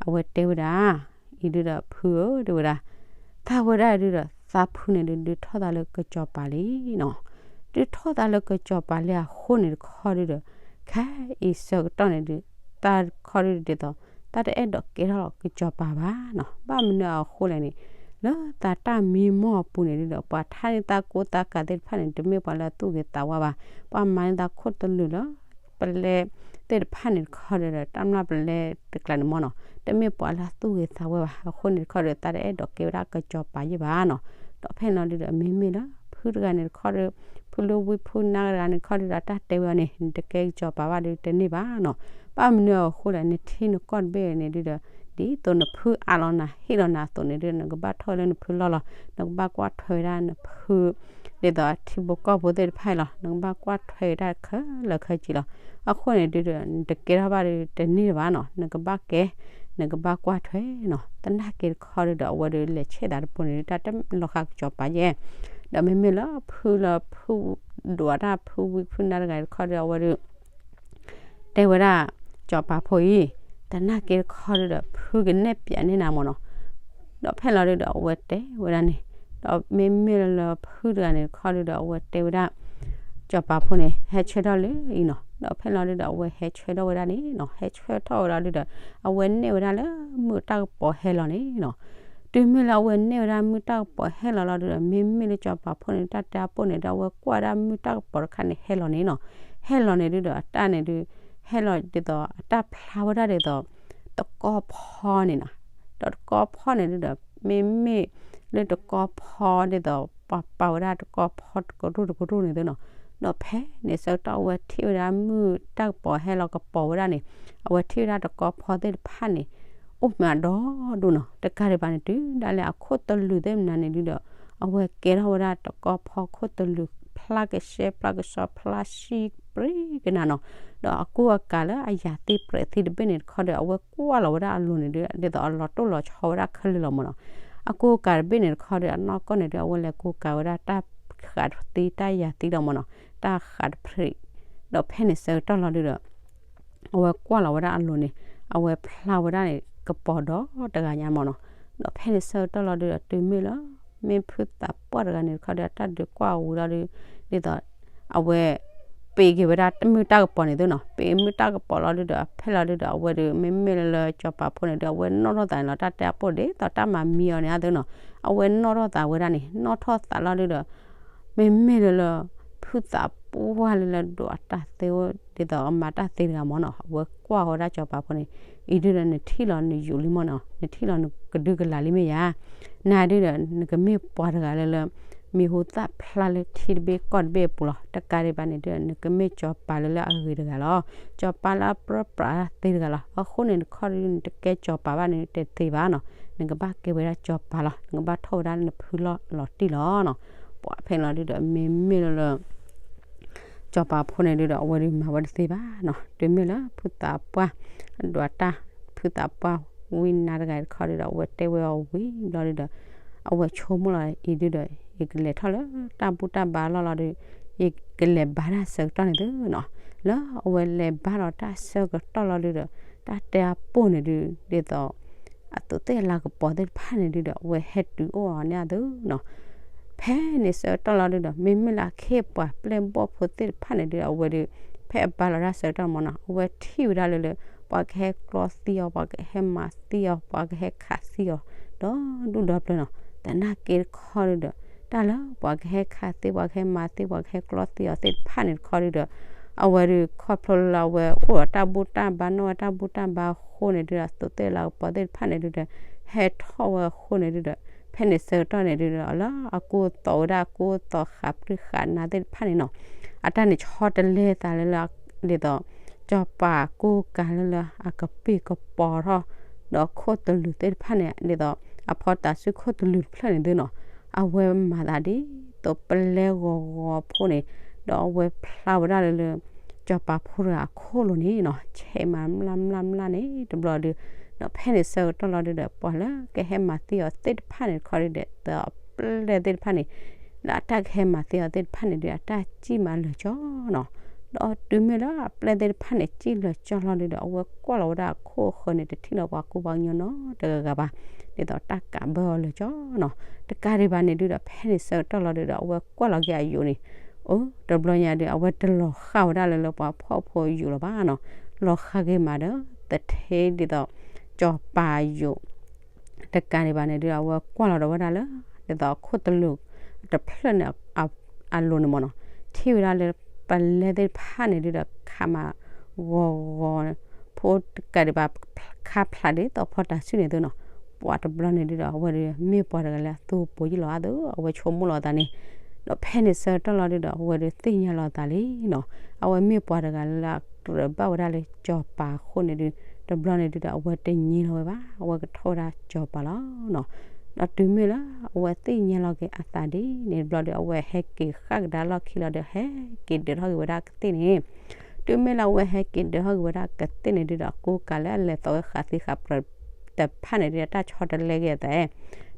အဝဲတဲဝဲဒၣ် အံၤဒုဒီးဖုဧၢ တဲဝဲဒၣ်, သးဝဲဒၣ်ဒုဒီး သးဖုန့ၣ်ဒုး ဒုးထီၣ်သးလၢကစီၤပၤလံနီၤ, ဒုးထီၣ်သးလၢကစီၤပၤလံအဃိန့ၣ်တခီဒုဒီး ခဲအံၤဆၢကတီၢ်န့ၣ်ဒုး တၢ်တခီဒုဒ်သိး တၢ်တအဲၣ်ဒိးကဲထီၣ်လီၤကစီၤပၤဘၣ်နီၤ, ဘၣ်မနုၤအဃိလဲၣ်န့ၣ် လၢသးတၢ်မံမီၢ်အပူၤန့ၣ်ဒုဒီး ပှၤထါန့ၢ်သးကိးသးကးသ့ၣ်တဖၣ်န့ၣ် တမ့ၢ်ပှၤလၢအသူၣ်ဂ့ၤသးဝါဘၣ်, ပှၤမၤန့ၢ်သးခိၣ်တလုာ်လၢ ပလဲသ့ၣ်တဖၣ်န့ၣ်တခီဒုဒီး တၢ်မျၢ်ပလဲတကျါန့ၣ်မီၢ်နီၤ, တမ့ၢ်ပှၤလၢအသူၣ်ဂ့ၤသးဝါဘၣ်, အဃိန့ၣ်တခီဒီး သးတအဲၣ်ဒိးကဲဝဲဒၣ်ကစီၤပၤယဲၢ်ဘၣ်နီၤ. ဒီးဖဲန့ၣ်လီၤဒုဒီး မ့မ့ၢ်လၢဖုတဂၤန့ၣ်တခီဒီး ဖုလၢဝံဖုနါတဂၤန့ၣ်တခီဒုဒီး တၢ်တဲဝဲအီၤန့ၣ် နတကဲကစီၤပၤဘၣ်ဒုးတန့ၢ်ဘၣ်နီၤ, ဘၣ်မနုၤအဃိလဲၣ် နထံနကီၢ်တဘ့ၣ်န့ၣ်ဒုဒီး ဒ်သိးနဖုအးလီၤနၤဟ့ၣ်လီၤနၤအသိးန့ၣ်ဒု နကဘၣ်ထီၣ်လၢနဖုလီၢ်လီၤ, နကဘၣ်ကွၢ်ထွဲဝဲဒၣ်နဖု ဒ်သိးထံဖိကီၢ်ဖိသ့ၣ်တဖၣ်အံၤလီၤ, နကဘၣ်ကွၢ်ထွဲဝဲဒၣ်ခဲလၢာ်ခဲဆ့လီၤ. အဃိန့ၣ်ဒုဒီး နတကဲထီၣ်ဘၣ်ဒုးတန့ၢ်ဘၣ်နီၤ, နကဘၣ်ကဲ နကဘၣ်ကွၢ်ထွဲနီၤ, သနာ်က့တခီဒုဒီး အဝဲဒုးလဲၤဆဲးသးတပူၤန့ၣ်ဒုး တၢ်တလီၤဃာ်ကစီၤပၤယဲၢ်, ဒီးမ့မ့ၢ်လၢဖုလၢဖုဒိးတၢ်ဖုဝံဖုနါတဂၤတခီဒီး အဝဲဒုး တဲဝဲဒၣ် စီၤပၤဖိအံၤ, သနာ်က့တခီဒုဒီး ဖုကနဲၣ်ပၠးန့ၢ်နၤမီၢ်နီၤ, ဒီးဖဲလီၤဒုဒီး အဝဲတဲဝဲဒၣ်န့ၣ်, ဒီးမ့မ့ၢ်လၢဖုတဂၤန့ၣ်တခီဒုဒီး အဝဲတဲဝဲဒၣ် စီၤပၤဖိန့ၣ် ဟဲဆၢထၢၣ်လၢအံၤနီၤ, ဒီးဖဲလီၤဒုဒီး အဝဲဟဲဆၢထၢၣ်ဝဲဒၣ်န့ၣ်နီၤ, ဟဲဆၢထၢၣ်ထီၣ်ဝဲလီၤဒုဒီး အဝဲနဲၣ်ဝဲဒၣ်လၢမုၢ်တၢ်ကပီၤဟဲလီၤန့ၣ်နီၤ, တုၤမ့ၢ်လၢအဝဲနဲၣ်ဝဲဒၣ်မုၢ်တၢ်ကပီၤဟဲလီၤလီၤဒုဒီး မ့မ့ၢ်လၢစီၤပၤဖိန့ၣ် တၢ်တဲအပိၢ်န့ၣ်ဒီး အဝဲကွၢ်ဒၣ်မုၢ်တၢ်ကပီၤတခါန့ၣ်ဟဲလီၤန့ၣ်နီၤ, ဟဲလီၤန့ၣ်ဒုဒီး အတၢ်န့ၣ်ဒု ဟဲလီၤဒ်သိး အတၢ်ဖျါဝဲဒၣ်ဒ်သိး တကီဖီန့ၣ်နီၤ, ဒီးတကီဖီန့ၣ်ဒုဒီး မ့မ့ၢ်လၢတကီဖီဒ်သိး ပှၤပာ်ဝဲဒၣ်တကီဖီတကရူၢ်တကရူၢ်န့ၣ်သုနီၤ, ဒီးဖဲန့ၣ်ဆၢကတီၢ်အဝဲထံၣ်ဝဲဒၣ်မုၢ်တၢ်ကပီၤဟဲလီၤကပီၤဝဲဒၣ်န့ၣ်, အဝဲထံၣ်ဝဲဒၣ်တကီဖီသ့ၣ်တဖၣ်န့ၣ် အိၣ်မးဒီဒိၣ်နီၤ, တကးဒံးဘၣ်န့ၣ် တုၤဒၣ်လဲာ်အခိၣ်တလုာ်သ့ၣ်မနုၤန့ၣ်ဒုဒီး အဝဲကဲထီၣ်ဝဲဒၣ်တကီဖီခိၣ်တလုာ် ဖျါကဆှဲဖျါကဆှီ ဖျါဆှံပြံကနၤနီၤ, ဒီးအကူအကၤလၢအယၤသံပြဲးသံတဘ့ၣ်န့ၣ်တခီဒီး အဝဲကွၢ်လီၤဝဲဒၣ်အလိၤန့ၣ်ဒု ဒ်သိးအလီၤတိၢ်လီၤဆီဝဲဒၣ်ခဲလၢာ်လီၤမီၢ်နီၤ, အကူအကၤတဘ့ၣ်န့ၣ်တခီဒီး အနီၢ်ကီၢ်န့ၣ်ဒု အဝဲလဲၤကူကၤဝဲဒၣ်တၢ်ဃးသံတၢ်ယၤသံလီၤမီၢ်နီၤ, တၢ်ဃးတဖျံး, ဒီးဖဲန့ၣ်ဆၢကတီၢ်လီၤဒုဒီး အဝဲကွၢ်လီၤဝဲဒၣ်အလိၤန့ၣ် အဝဲဖျါဝဲဒၣ်န့ၣ် ကပီၤဒီတဂၤညါမီၢ်နီၤ, ဒီးဖဲန့ၣ်ဆၢကတီၢ်လီၤဒုဒီး တုၤမ့ၢ်လၢ မ့ၢ်ဖုသးပှၢ်တဂၤန့ၣ်တခီဒီး အတၢ်ဒုးကွၢ်ဝံၤလီၤဒု ဒ်သိး အဝဲ ပ့ၤက့ၤဝဲဒၣ်မုၢ်တၢ်ကပီၤန့ၣ်သုနီၤ, ပ့ၤမုၢ်တၢ်ကပီၤလီၤဒုဒီး ဖဲလီၤဒုဒီး အဝဲဒု မ့မ့ၢ်လၢလၢစီၤပၤဖိန့ၣ်ဒု အဝဲနီၣ်ထီၣ်သးန့ၣ်လီၤ တၢ်တဲအပိၢ်ဒ်သိးတၢ်မၤမံအီၤန့ၣ်သုနီၤ, အဝဲနီၣ်ထီၣ်သးဝဲဒၣ်န့ၣ် နီၣ်ထီၣ်သးလီၤဒုဒီး မ့မ့ၢ်လၢလၢ ဖုသးပှၢ်လၢလၢဒွးတၢ်သ့ ဒ်သိးအမၤတၢ်သ့တဂၤမီၢ်နီၤ, အဝဲကွၢ်ဃီၤဒၣ်စီၤပၤဖိန့ၣ်, အံၤဒုဒီးနထံၣ်လီၤနယူၤလံမီၢ်နီၤ, နထံၣ်လီၤနကဒုကလၤလံမ့ၢ်ယါ, နၤဒုဒီး နကမ့ၢ်ပှၤတဂၤလၢလၢ မံၤဟူသၣ်ဖျါလၢထံတဘ့ၣ်ကီၢ်တဘ့ၣ်အပူၤလီၤ, တကးဒံးဘၣ်န့ၣ်ဒုဒီး နကမ့ၢ်စီၤပၤလၢလၢအဂ့ၤတဂၤလီၤ, စီၤပၤလၢအပြၢပြးသ့တဂၤလီၤ, အဃိန့ၣ်နခီဒု နတကဲစီၤပၤဘၣ်န့ၣ် တသ့ဘၣ်နီၤ, နကဘၣ်ကဲဝဲဒၣ်စီၤပၤလီၤ, နကဘၣ်ထီၣ်ဝဲဒၣ်နဖုလီၤလီၤတံၢ်လီၤနီၤ, ပှၤဖဲန့ၣ်လီၤဒုဒီး မ့မ့ၢ်လၢလၢ စီၤပၤဖိန့ၣ်ဒုဒီး အဝဲဒုမၤဝဲတသ့ဘၣ်နီၤ, တုၤမ့ၢ်လၢဖုသးပှၢ် ဒွးတၢ် ဖုသးပှၢ်ဝံနါတဂၤတခီဒုဒီး အဝဲတဲဝဲအီၤဝံၤဘျီဒုဒီး အဝဲဆိကမိၣ်လီၤအံၤဒုဒီး ယကလဲၤထီၣ်လၢတၢ်ဘူၣ်တၢ်ဘါလီၢ်လီၤဒု ယကလဲၤဘါတၢ်ဆၢကတီၢ်န့ၣ်သုနီၤ, လၢအဝဲလဲၤဘါလီၤတၢ်ဆၢကတီၢ်လီၤဒုဒီး တၢ်တဲအပိၢ်န့ၣ်ဒု ဒ်သိး အသူးသ့ၣ်လၤကပီၤသ့ၣ်တဖၣ်န့ၣ်ဒုဒီး အဝဲဟဲတုၤအိၣ်အီၤန့ၣ်အသုနီၤ, ဖဲန့ၣ်ဆၢကတီၢ်လီၤဒုဒီး မ့မ့ၢ်လၢအခ့ပှၤပျဲၢ်ဘီၣ်ဖိသ့ၣ်တဖၣ်န့ၣ်ဒုဒီး အဝဲဒု ဖဲအဘါလီၤတၢ်ဆၢကတီၢ်မီၢ်နီၤ အဝဲထံၣ်ဝဲဒၣ်လၢလၢ ပှၤကဟဲကျီသံအီၤ ပှၤကဟဲမၤသံအီၤ ပှၤကဟဲခးသံအီၤ ဒီဒူၣ်ဒီပျၢၤနီၤ, သနာ်က့တခီဒုဒီး တၢ်လၢပှၤကဟဲခးသံ ပှၤကဟဲမၤသံ ပှၤကဟဲကျီသံအီၤသ့ၣ်တဖၣ်န့ၣ်တခီဒုဒီး အဝဲဒုးခီဖျိလၢအဝဲအိၣ်ဒီးတၢ်ဘူၣ်တၢ်ဘါ နီၣ်ဝဲတၢ်ဘူၣ်တၢ်ဘါအဃိန့ၣ်ဒုဒီး အသိးသ့ၣ်လၢအကပီၤသ့ၣ်တဖၣ်န့ၣ်ဒုဒီး ဟဲထီၣ်ဝဲအဃိန့ၣ်ဒုဒီး ဖဲန့ၣ်ဆၢကတီၢ်န့ၣ်ဒုဒီး လၢအကူအသိးဝဲဒၣ် အကူအသိးဃးပြံဃးနါသ့ၣ်တဖၣ်န့ၣ်နီၤ အတၢ်န့ၣ်ဆီတလဲသးလၢလၢ ဒ်သိး စီၤပၤကူကၤလၢလၢအကပံၢ်ကပီၤထီၣ် ဒီးခိၣ်တလုာ်သ့ၣ်တဖၣ်န့ၣ် ဒ်သိး အဖီတၢ်စုခိၣ်တလုာ်တဖျၢၣ်န့ၣ်သုနီၤ အဝဲမၤသးဒ်သိးပလဲဂီၤဂီၤဖိန့ၣ် ဒီးအဝဲဖျါဝဲဒၣ်လၢလၢ စီၤပၤဖိတဂၤအခိၣ်လိၤန့ၣ်နီၤ ဆဲးမၤမျၢ်မျၢ်မျၢ်န့ၣ်တဘျီဒု ဒီးဖဲန့ၣ်ဆၢကတီၢ်လီၤဒုဒီး ပှၤလၢကဟဲမၤသံအီၤသ့ၣ်တဖၣ်န့ၣ်တခီဒုဒီး ဒီးပျဲၢ်သ့ၣ်တဖၣ်န့ၣ် လၢအတၢ်ကဟဲမၤသံအီၤသ့ၣ်တဖၣ်န့ၣ်ဒု အတၢ်စံၣ်မၤလၢာ်ကၠီနီၤ ဒီးတုၤမ့ၢ်လၢအပျဲၢ်သ့ၣ်တဖၣ်န့ၣ် စံၣ်လၢာ်ကၠီလီၤဒုဒီး အဝဲကွၢ်လီၤဝဲဒၣ်အခိၣ်အဃၢၤန့ၣ် တထံၣ်လီၤပှၤကူပှၤကညီနီတဂၤဂၤဘၣ် ဒ်သိးတၢ်ကးဘၢအီၤလၢာ်ကၠီနီၤ တကးဒံးဘၣ်န့ၣ်ဒုဒီး ဖဲန့ၣ်ဆၢကတီၢ်လီၤဒုဒီး အဝဲကွၢ်လီၤက့ၤအယိာ်န့ၣ် အိၣ်တဘျီညါဒု အဝဲတလီၤဃာ်ဝဲဒၣ်လၢလၢပှၤဖှီၣ်ဖိယိာ်လီၤဘၣ်နီၤ လီၤဃာ်က့ၤမးဒီး တထ့ဒ်သိး စီၤပၤယိာ် တကးဒံးဘၣ်န့ၣ်ဒု အဝဲကွၢ်လီၤဒီးဝဲဒၣ်လၢ ဒ်သိးအခိၣ်တလုာ်တဖျၢၣ်န့ၣ် အလိၤန့ၣ်မ့ၢ်နီၤ ထံၣ်ဝဲဒၣ်လၢပလဲသ့ၣ်တဖၣ်န့ၣ်ဒုဒီး ခးမၤဂီၤဂီၤ ဖိတကးဒံးဘၣ် ခါဖျါဒ်သိးဖီတၢ်စုန့ၣ်သုနီၤ ပှၤတဘျီန့ၣ်ဒုဒီး အဝဲဒု မ့ၢ်ပှၤတဂၤလၢအသူပှိၤယံာ်လီၤအသိး အဝဲဆိကမိၣ်လီၤအသးန့ၣ် ဒီးဖဲန့ၣ်ဆၢကတီၢ်လီၤဒုဒီး အဝဲဒုသ့ၣ်ညါလီၤအသးလံနီၤ အဝဲမ့ၢ်ပှၤတဂၤလၢအကြၢးဘၣ်ဝဲဒၣ်လၢစီၤပၤအဃိန့ၣ်ဒု တဘျီန့ၣ်ဒုဒီး အဝဲတညံလီၤဝဲဘၣ် အဝဲကထီၣ်ဝဲဒၣ်စီၤပၤလီၤနီၤ ဒီးတုၤမ့ၢ်လၢအဝဲသ့ၣ်ညါလီၤက့ၤအသးဒ်န့ၣ်တဘျီဒီး အဝဲဟဲက့ၤဃၣ်ကဒါလီၢ်ခံလီၤဒီး ဟဲက့ၤဒုးထီၣ်က့ၤဝဲဒၣ်ကသ့ၣ်န့ၣ် တုၤမ့ၢ်လၢအဝဲဟဲက့ၤဒုးထီၣ်က့ၤဝဲဒၣ်ကသ့ၣ်န့ၣ်ဒုဒီး အကူကၤလၢအလဲၤသိးဝဲဃးသံဃးပြၢတဖၣ်န့ၣ်ဒုဒီး တၢ်ဆီတလဲက့ၤအသး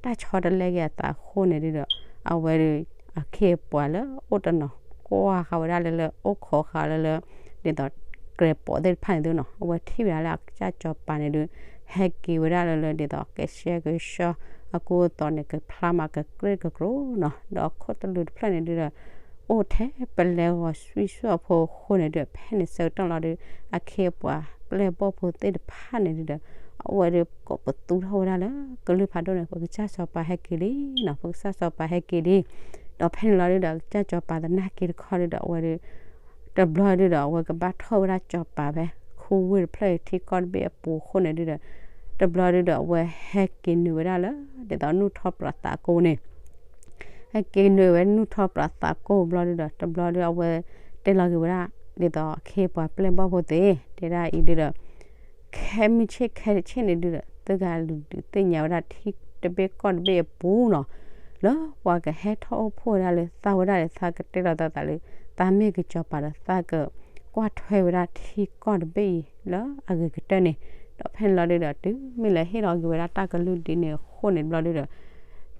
တၢ်ဆီတလဲက့ၤအသးအဃိန့ၣ်ဒုဒီး အဝဲဒု အခ့အပှၤလၢအိၣ်တနီၤကွၢ်ဃာ်ဝဲဒၣ်လၢလၢ အိၣ်ခိးဃာ်လၢလၢ ဒ်သိး ကြဲးပိာ်သ့ၣ်တဖၣ်န့ၣ်သုနီၤ အဝဲထံၣ်ဝဲဒၣ်လၢအကစၢ်စီၤပၤန့ၣ်ဒု ဟဲက့ၤဝဲဒၣ်လၢလၢ ဒ်သိးကဆှဲကဆှီ အကူအသိးန့ၣ် ကဖျါမးကကြ့ၢ်ကကြိၤနီၤ ဒီးအခိၣ်တလုာ်တဖျၢၣ်န့ၣ်ဒုဒီး အိၣ်ထဲပလဲဂီၤစွံၣ်စွံၣ်အဖိအဃိန့ၣ်ဒု ဖဲန့ၣ်ဆၢကတီၢ်လီၤဒု အခ့အပှၤပျဲၢ်ဘီၣ်ဖိသ့ၣ်တဖၣ်န့ၣ်ဒုဒီး အဝဲဒုကိးပသူထီၣ်ဝဲဒၣ်လၢ ကလုၢ်ဖးဒိၣ်န့ၣ် ပကစၢ်စီၤပၤဟဲက့ၤလံနီၤ ပကစၢ်စီၤပၤဟဲက့ၤလံ ဒီးဖဲန့ၣ်လီၤဒုဒီး အကစၢ်စီၤပၤသနာ်က့ၤတခီဒုဒီး အဝဲဒု တဘျီဒုဒီး အဝဲကဘၣ်ထီၣ်ဝဲဒၣ်စီၤပၤဖဲ ခူဝ့ၢ်တဖျၢၣ်အံၤထံကီၢ်တဘ့ၣ်အပူၤအဃိန့ၣ်ဒုဒီး တဘျီဒုဒီး အဝဲဟဲက့ၤနုာ်ဝဲဒၣ်လၢ ဒ်သိးနူၢ်ထီၣ်ပြးသးကိၢ်န့ၣ် ဟဲက့ၤနုာ်ဝဲနူၢ်ထီၣ်ပြးသးကိၢ်ဘျီဒုဒီး တဘျီဒုအဝဲတဲလီၤက့ၤဝဲဒၣ် ဒ်သိးအခ့အပှၤပျဲၢ်ဘီၣ်ဖိသ့ၣ် တဲဒၣ်အံၤဒုဒီး ခဲမုၢ်ဆ့ၣ်ခဲတဆ့ၣ်န့ၣ်ဒုဒီး သုကဒုးသ့ၣ်ညါဝဲဒၣ်ထံတဘ့ၣ်ကီၢ်တဘ့ၣ်အပူၤနီၤ လၢပှၤကဟဲထီၣ်အိၣ်ဖှိၣ်ဝဲဒၣ်လၢသးဝဲဒၣ်ဒီး သးကတဲလီၤသးသးလၢ သးမ့ၢ်ကစီၤပၤဒီး သးကကွၢ်ထွဲဝဲဒၣ်ထံကီၢ်တဘ့ၣ်အံၤလၢအဂ့ၤကတၢၢ်န့ၣ် ဒီးဖဲန့ၣ်လီၤဒုဒီး တုၤမ့ၢ်လၢဟ့ၣ်လီၤက့ၤဝဲဒၣ်တၢ်ကလုၢ်ဒ်န့ၣ်အဃိန့ၣ်တဘျီဒုဒီး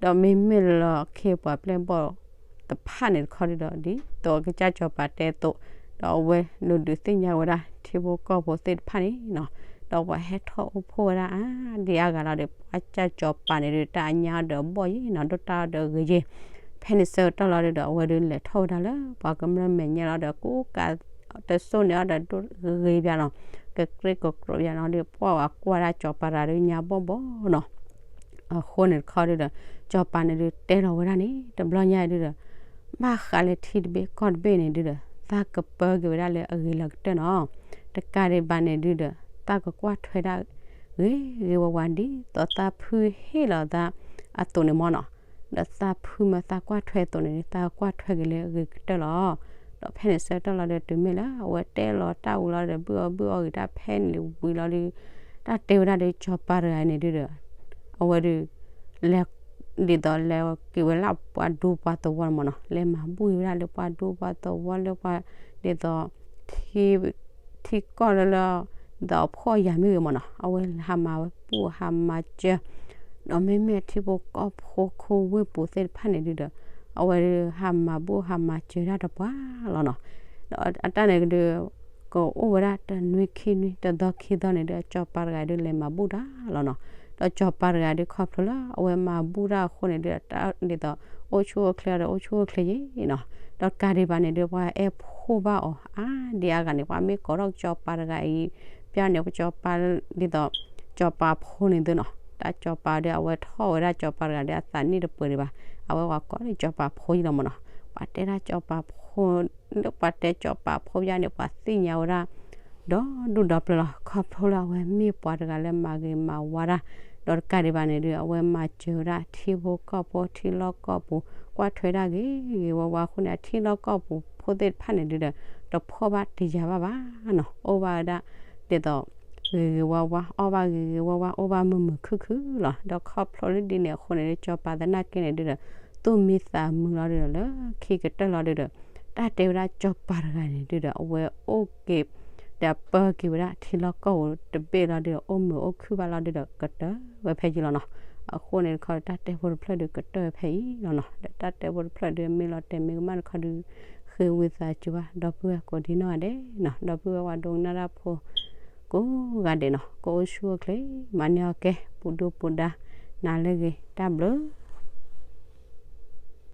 ဒီးမ့မ့ၢ်လၢအခ့အပှၤပျဲၢ်ဘီၣ်တဖၣ်န့ၣ်တခီဒုဒီး ဒ်သိးကစၢ်စီၤပၤတဲအသိး ဒီးအဝဲဒုးသ့ၣ်ညါဝဲဒၣ်ထံဖိကီၢ်ဖိသ့ၣ်တဖၣ်န့ၣ်နီၤ ဒီးပှၤဟဲထီၣ်အိၣ်ဖှိၣ်ဝဲဒၣ်အါဒံအါဂၤလီၤဒီး ပှၤကစၢ်စီၤပၤန့ၣ်ဒုး တၢ်အညါဒီးဘီၣ်ယံၤနီၤ ဒိၣ်တၢ်ဒီးဂ့ၤယံၤ ဖဲန့ၣ်ဆၢကတီၢ်လီၤဒုဒီး အဝဲဒုးလဲၤထီၣ်ဝဲဒၣ်လၢ ပှၤကမျၢၢ်မဲာ်ညါလီၤဒီး ကူကၤတစိၢ်န့ၣ်အီၤဒီးဒိၣ်ဂ့ၤဘၣ်နီၤ ကကြ့ၢ်ကကြိၤဘၣ်နီၤဒီး ပှၤဝဲကွၢ်ဒၣ်စီၤပၤတဂၤဒုးညါဘီၣ်ဘီၣ်နီၤ အဃိန့ၣ်တခီဒုဒီး စီၤပၤန့ၣ်ဒုးတဲလီၤဝဲဒၣ်န့ၣ် တဘျီညါဒုဒီး ဘၣ်ဃးလၢထံတဘ့ၣ်ကီၢ်တဘ့ၣ်န့ၣ်ဒုဒီး သးကပၢက့ၤဝဲဒၣ်လၢအဂ့ၤလီၤကတၢၢ်နီၤ တကးဒံးဘၣ်န့ၣ်ဒုဒီး သးကကွၢ်ထွဲဒၣ်ဂ့ၤဂ့ၤဝါဝါဒ်သိးသးဖုဟ့ၣ်လီၤသးအသိးန့ၣ်မ့ၢ်နီၤ ဒီးသးဖုမ့ၢ်သးကွၢ်ထွဲအသိးန့ၣ်ဒု သးကွၢ်ထွဲက့ၤလၢအဂ့ၤကတၢၢ်လီၤ ဒီးဖဲန့ၣ်ဆၢကတီၢ်လီၤဒီး တုၤမ့ၢ်လၢအဝဲတဲလီၤတၢ်ဝံၤလီၤဒီး ဘုၣ်အီၣ်ဘုၣ်အီၣ်ဂ့ၤတၢ်ဖဲန့ၣ်ဝံၤလီၤဒီး တၢ်တဲဝဲဒၣ်ဒီးစီၤပၤတဂၤန့ၣ်ဒုဒီး အဝဲဒုး လဲၤ ဒ်သိးလဲၤက့ၤဝဲလၢပှၤဒူပှၤသဝီန့ၣ်မ့ၢ်နီၤ လဲၤမၤဘူၣ်က့ၤဝဲဒၣ်လၢပှၤဒူပှၤသဝီလၢပှၤ ဒ်သိး ထံ ထံကီၢ်လၢလၢ ဒ်သိးအဖှီၣ်ယာ်မ့ၢ်ဂ့ၤမ့ၢ်နီၤ အဝဲဟးမၤဝဲဘူၣ်ဟးမၤစၢၤ ဒီးမ့မ့ၢ်ထံဖိကီၢ်ဖိခိဝ့ၢ်ပူၤသ့ၣ်တဖၣ်န့ၣ်ဒုဒီး အဝဲဒုးဟးမၤဘူၣ်ဟးမၤစၢၤတၢ်တပှၤလီၤနီၤ ဒီးအတၢ်န့ၣ်ကဒုး ကအိၣ်ဝဲဒၣ်တနွံခံနွံတသီခံသီန့ၣ်ဒုး အစီၤပၤတဂၤဒုးလဲၤမၤဘူၣ်တၢ်လီၤနီၤ ဒီးစီၤပၤတဂၤဒုးခီဖျိလၢအဝဲမၤဘူၣ်တၢ်အဃိန့ၣ်ဒုး ဒ်သိး အိၣ်ဆူၣ်အိၣ်ချ့အီၤဒီးအိၣ်ဆူၣ်အိၣ်ချ့ယံၤနီၤ ဒီးတကးဒံးဘၣ်န့ၣ်ဒုး ပှၤအဲၣ်ဖိဘၣ်အီၤအါဒံအါဂၤန့ၣ် ပှၤမ့ၢ်ကိးထီၣ်စီၤပၤတဂၤအံၤ ပျၢ်န့ၣ် ပစီၤပၤ ဒ်သိး စီၤပၤဖိန့ၣ်သုနီၤ တၢ်ကၠီၤပၤဒီး အဝဲထီၣ်ဝဲဒၣ်ကၠီၤပၤတဂၤဒီး အသးနံၣ်တပှဲၤဒံးဘၣ်. အဝဲပှၤကိးလၢကၠီၤပၤဖိယံလီၤမ့ၢ်နီၤ. ပှၤတဲဒၣ်ကၠီၤပၤဖိ, လၢပှၤတဲကၠီၤပၤဖိယါန့ၣ် ပှၤသ့ၣ်ညါဝဲဒၣ် ဒီဒူၣ်ဒီပျၢၤလီၤ. ခီဖျိလၢအဝဲမ့ၢ်ပှၤတဂၤလၢမၤဂ့ၤမၤဝါတၢ်, ဒီးတကးဒံးဘၣ်န့ၣ်ဒီး အဝဲမၤစၢၤဝဲဒၣ်ထံဖိကီၢ်ဖိ ထံလီၢ်ကီၢ်ပူၤ ကွၢ်ထွဲဒၣ်ဂ့ၤဂ့ၤဝါဝါအဃိန့ၣ် အထံလီၢ်ကီၢ်ပူၤဖိသ့ၣ်တဖၣ်န့ၣ်ဒီး တဖှီၣ်ဘၣ်တယာ်ဘၣ်ဘၣ်နီၤ. အိၣ်ဘၣ်ဝဲဒၣ်ဒ်သိး ဂ့ၤဂ့ၤဝါဝါ, အီၣ်ဘၣ်ဂ့ၤဂ့ၤဝါဝါ, အိၣ်ဘၣ်မုာ်မုာ်ခုၣ်ခုၣ်လီၤ. ဒီးခီဖျိလၢဒ်န့ၣ်အဃိန့ၣ်ဒီး ကၠီၤပၤသနာ်က့န့ၣ်ဒီး သူၣ်မံသးမုာ်လီၤဒီး လၢခံကတၢၢ်လီၤဒီး တၢ်တဲဝဲဒၣ်ကၠီၤပၤတဂၤန့ၣ်ဒီး အဝဲအိၣ်က့ၤ ဒီးပၢက့ၤဝဲဒၣ်ထံလီၢ်ကီၢ်ပူၤတဘ့ၣ်လီၤဒီး အိၣ်မုာ်အိၣ်ခုၣ်ဘၣ်လီၤဒီး ကတၢၢ်ဝဲဖဲယံလီၤနီၤ. အဃိန့ၣ်တခီ တၢ်တဲဖိတဖျၢၣ်ဒီးကတၢၢ်ဝဲဖဲအံၤလီၤနီၤ. ဒီးတၢ်တဲဖိတဖျၢၣ်ဒီး မ့ၢ်လီၤတဲာ်မ့ၢ်ကမၣ်တခီဒီး ဃ့ဝံသးစူၤဘၣ် ဒီပုၢ်ဝဲၢ်ကိးဒံနီၢ်ဂၤဒဲးနီၤ. ဒီပုၢ်ဝဲၢ်ပှၤဒိကနၣ်တၢ်ဖိ ကိးဂၤဒဲးနီၤ, ကအိၣ်ဆူၣ်အိၣ်ချ့ မၤန့ၢ်အီၣ်ကဲ ပူၤဒူပူၤဒါ နၤလၢအဂ့ၤ တၢ်ဘျုး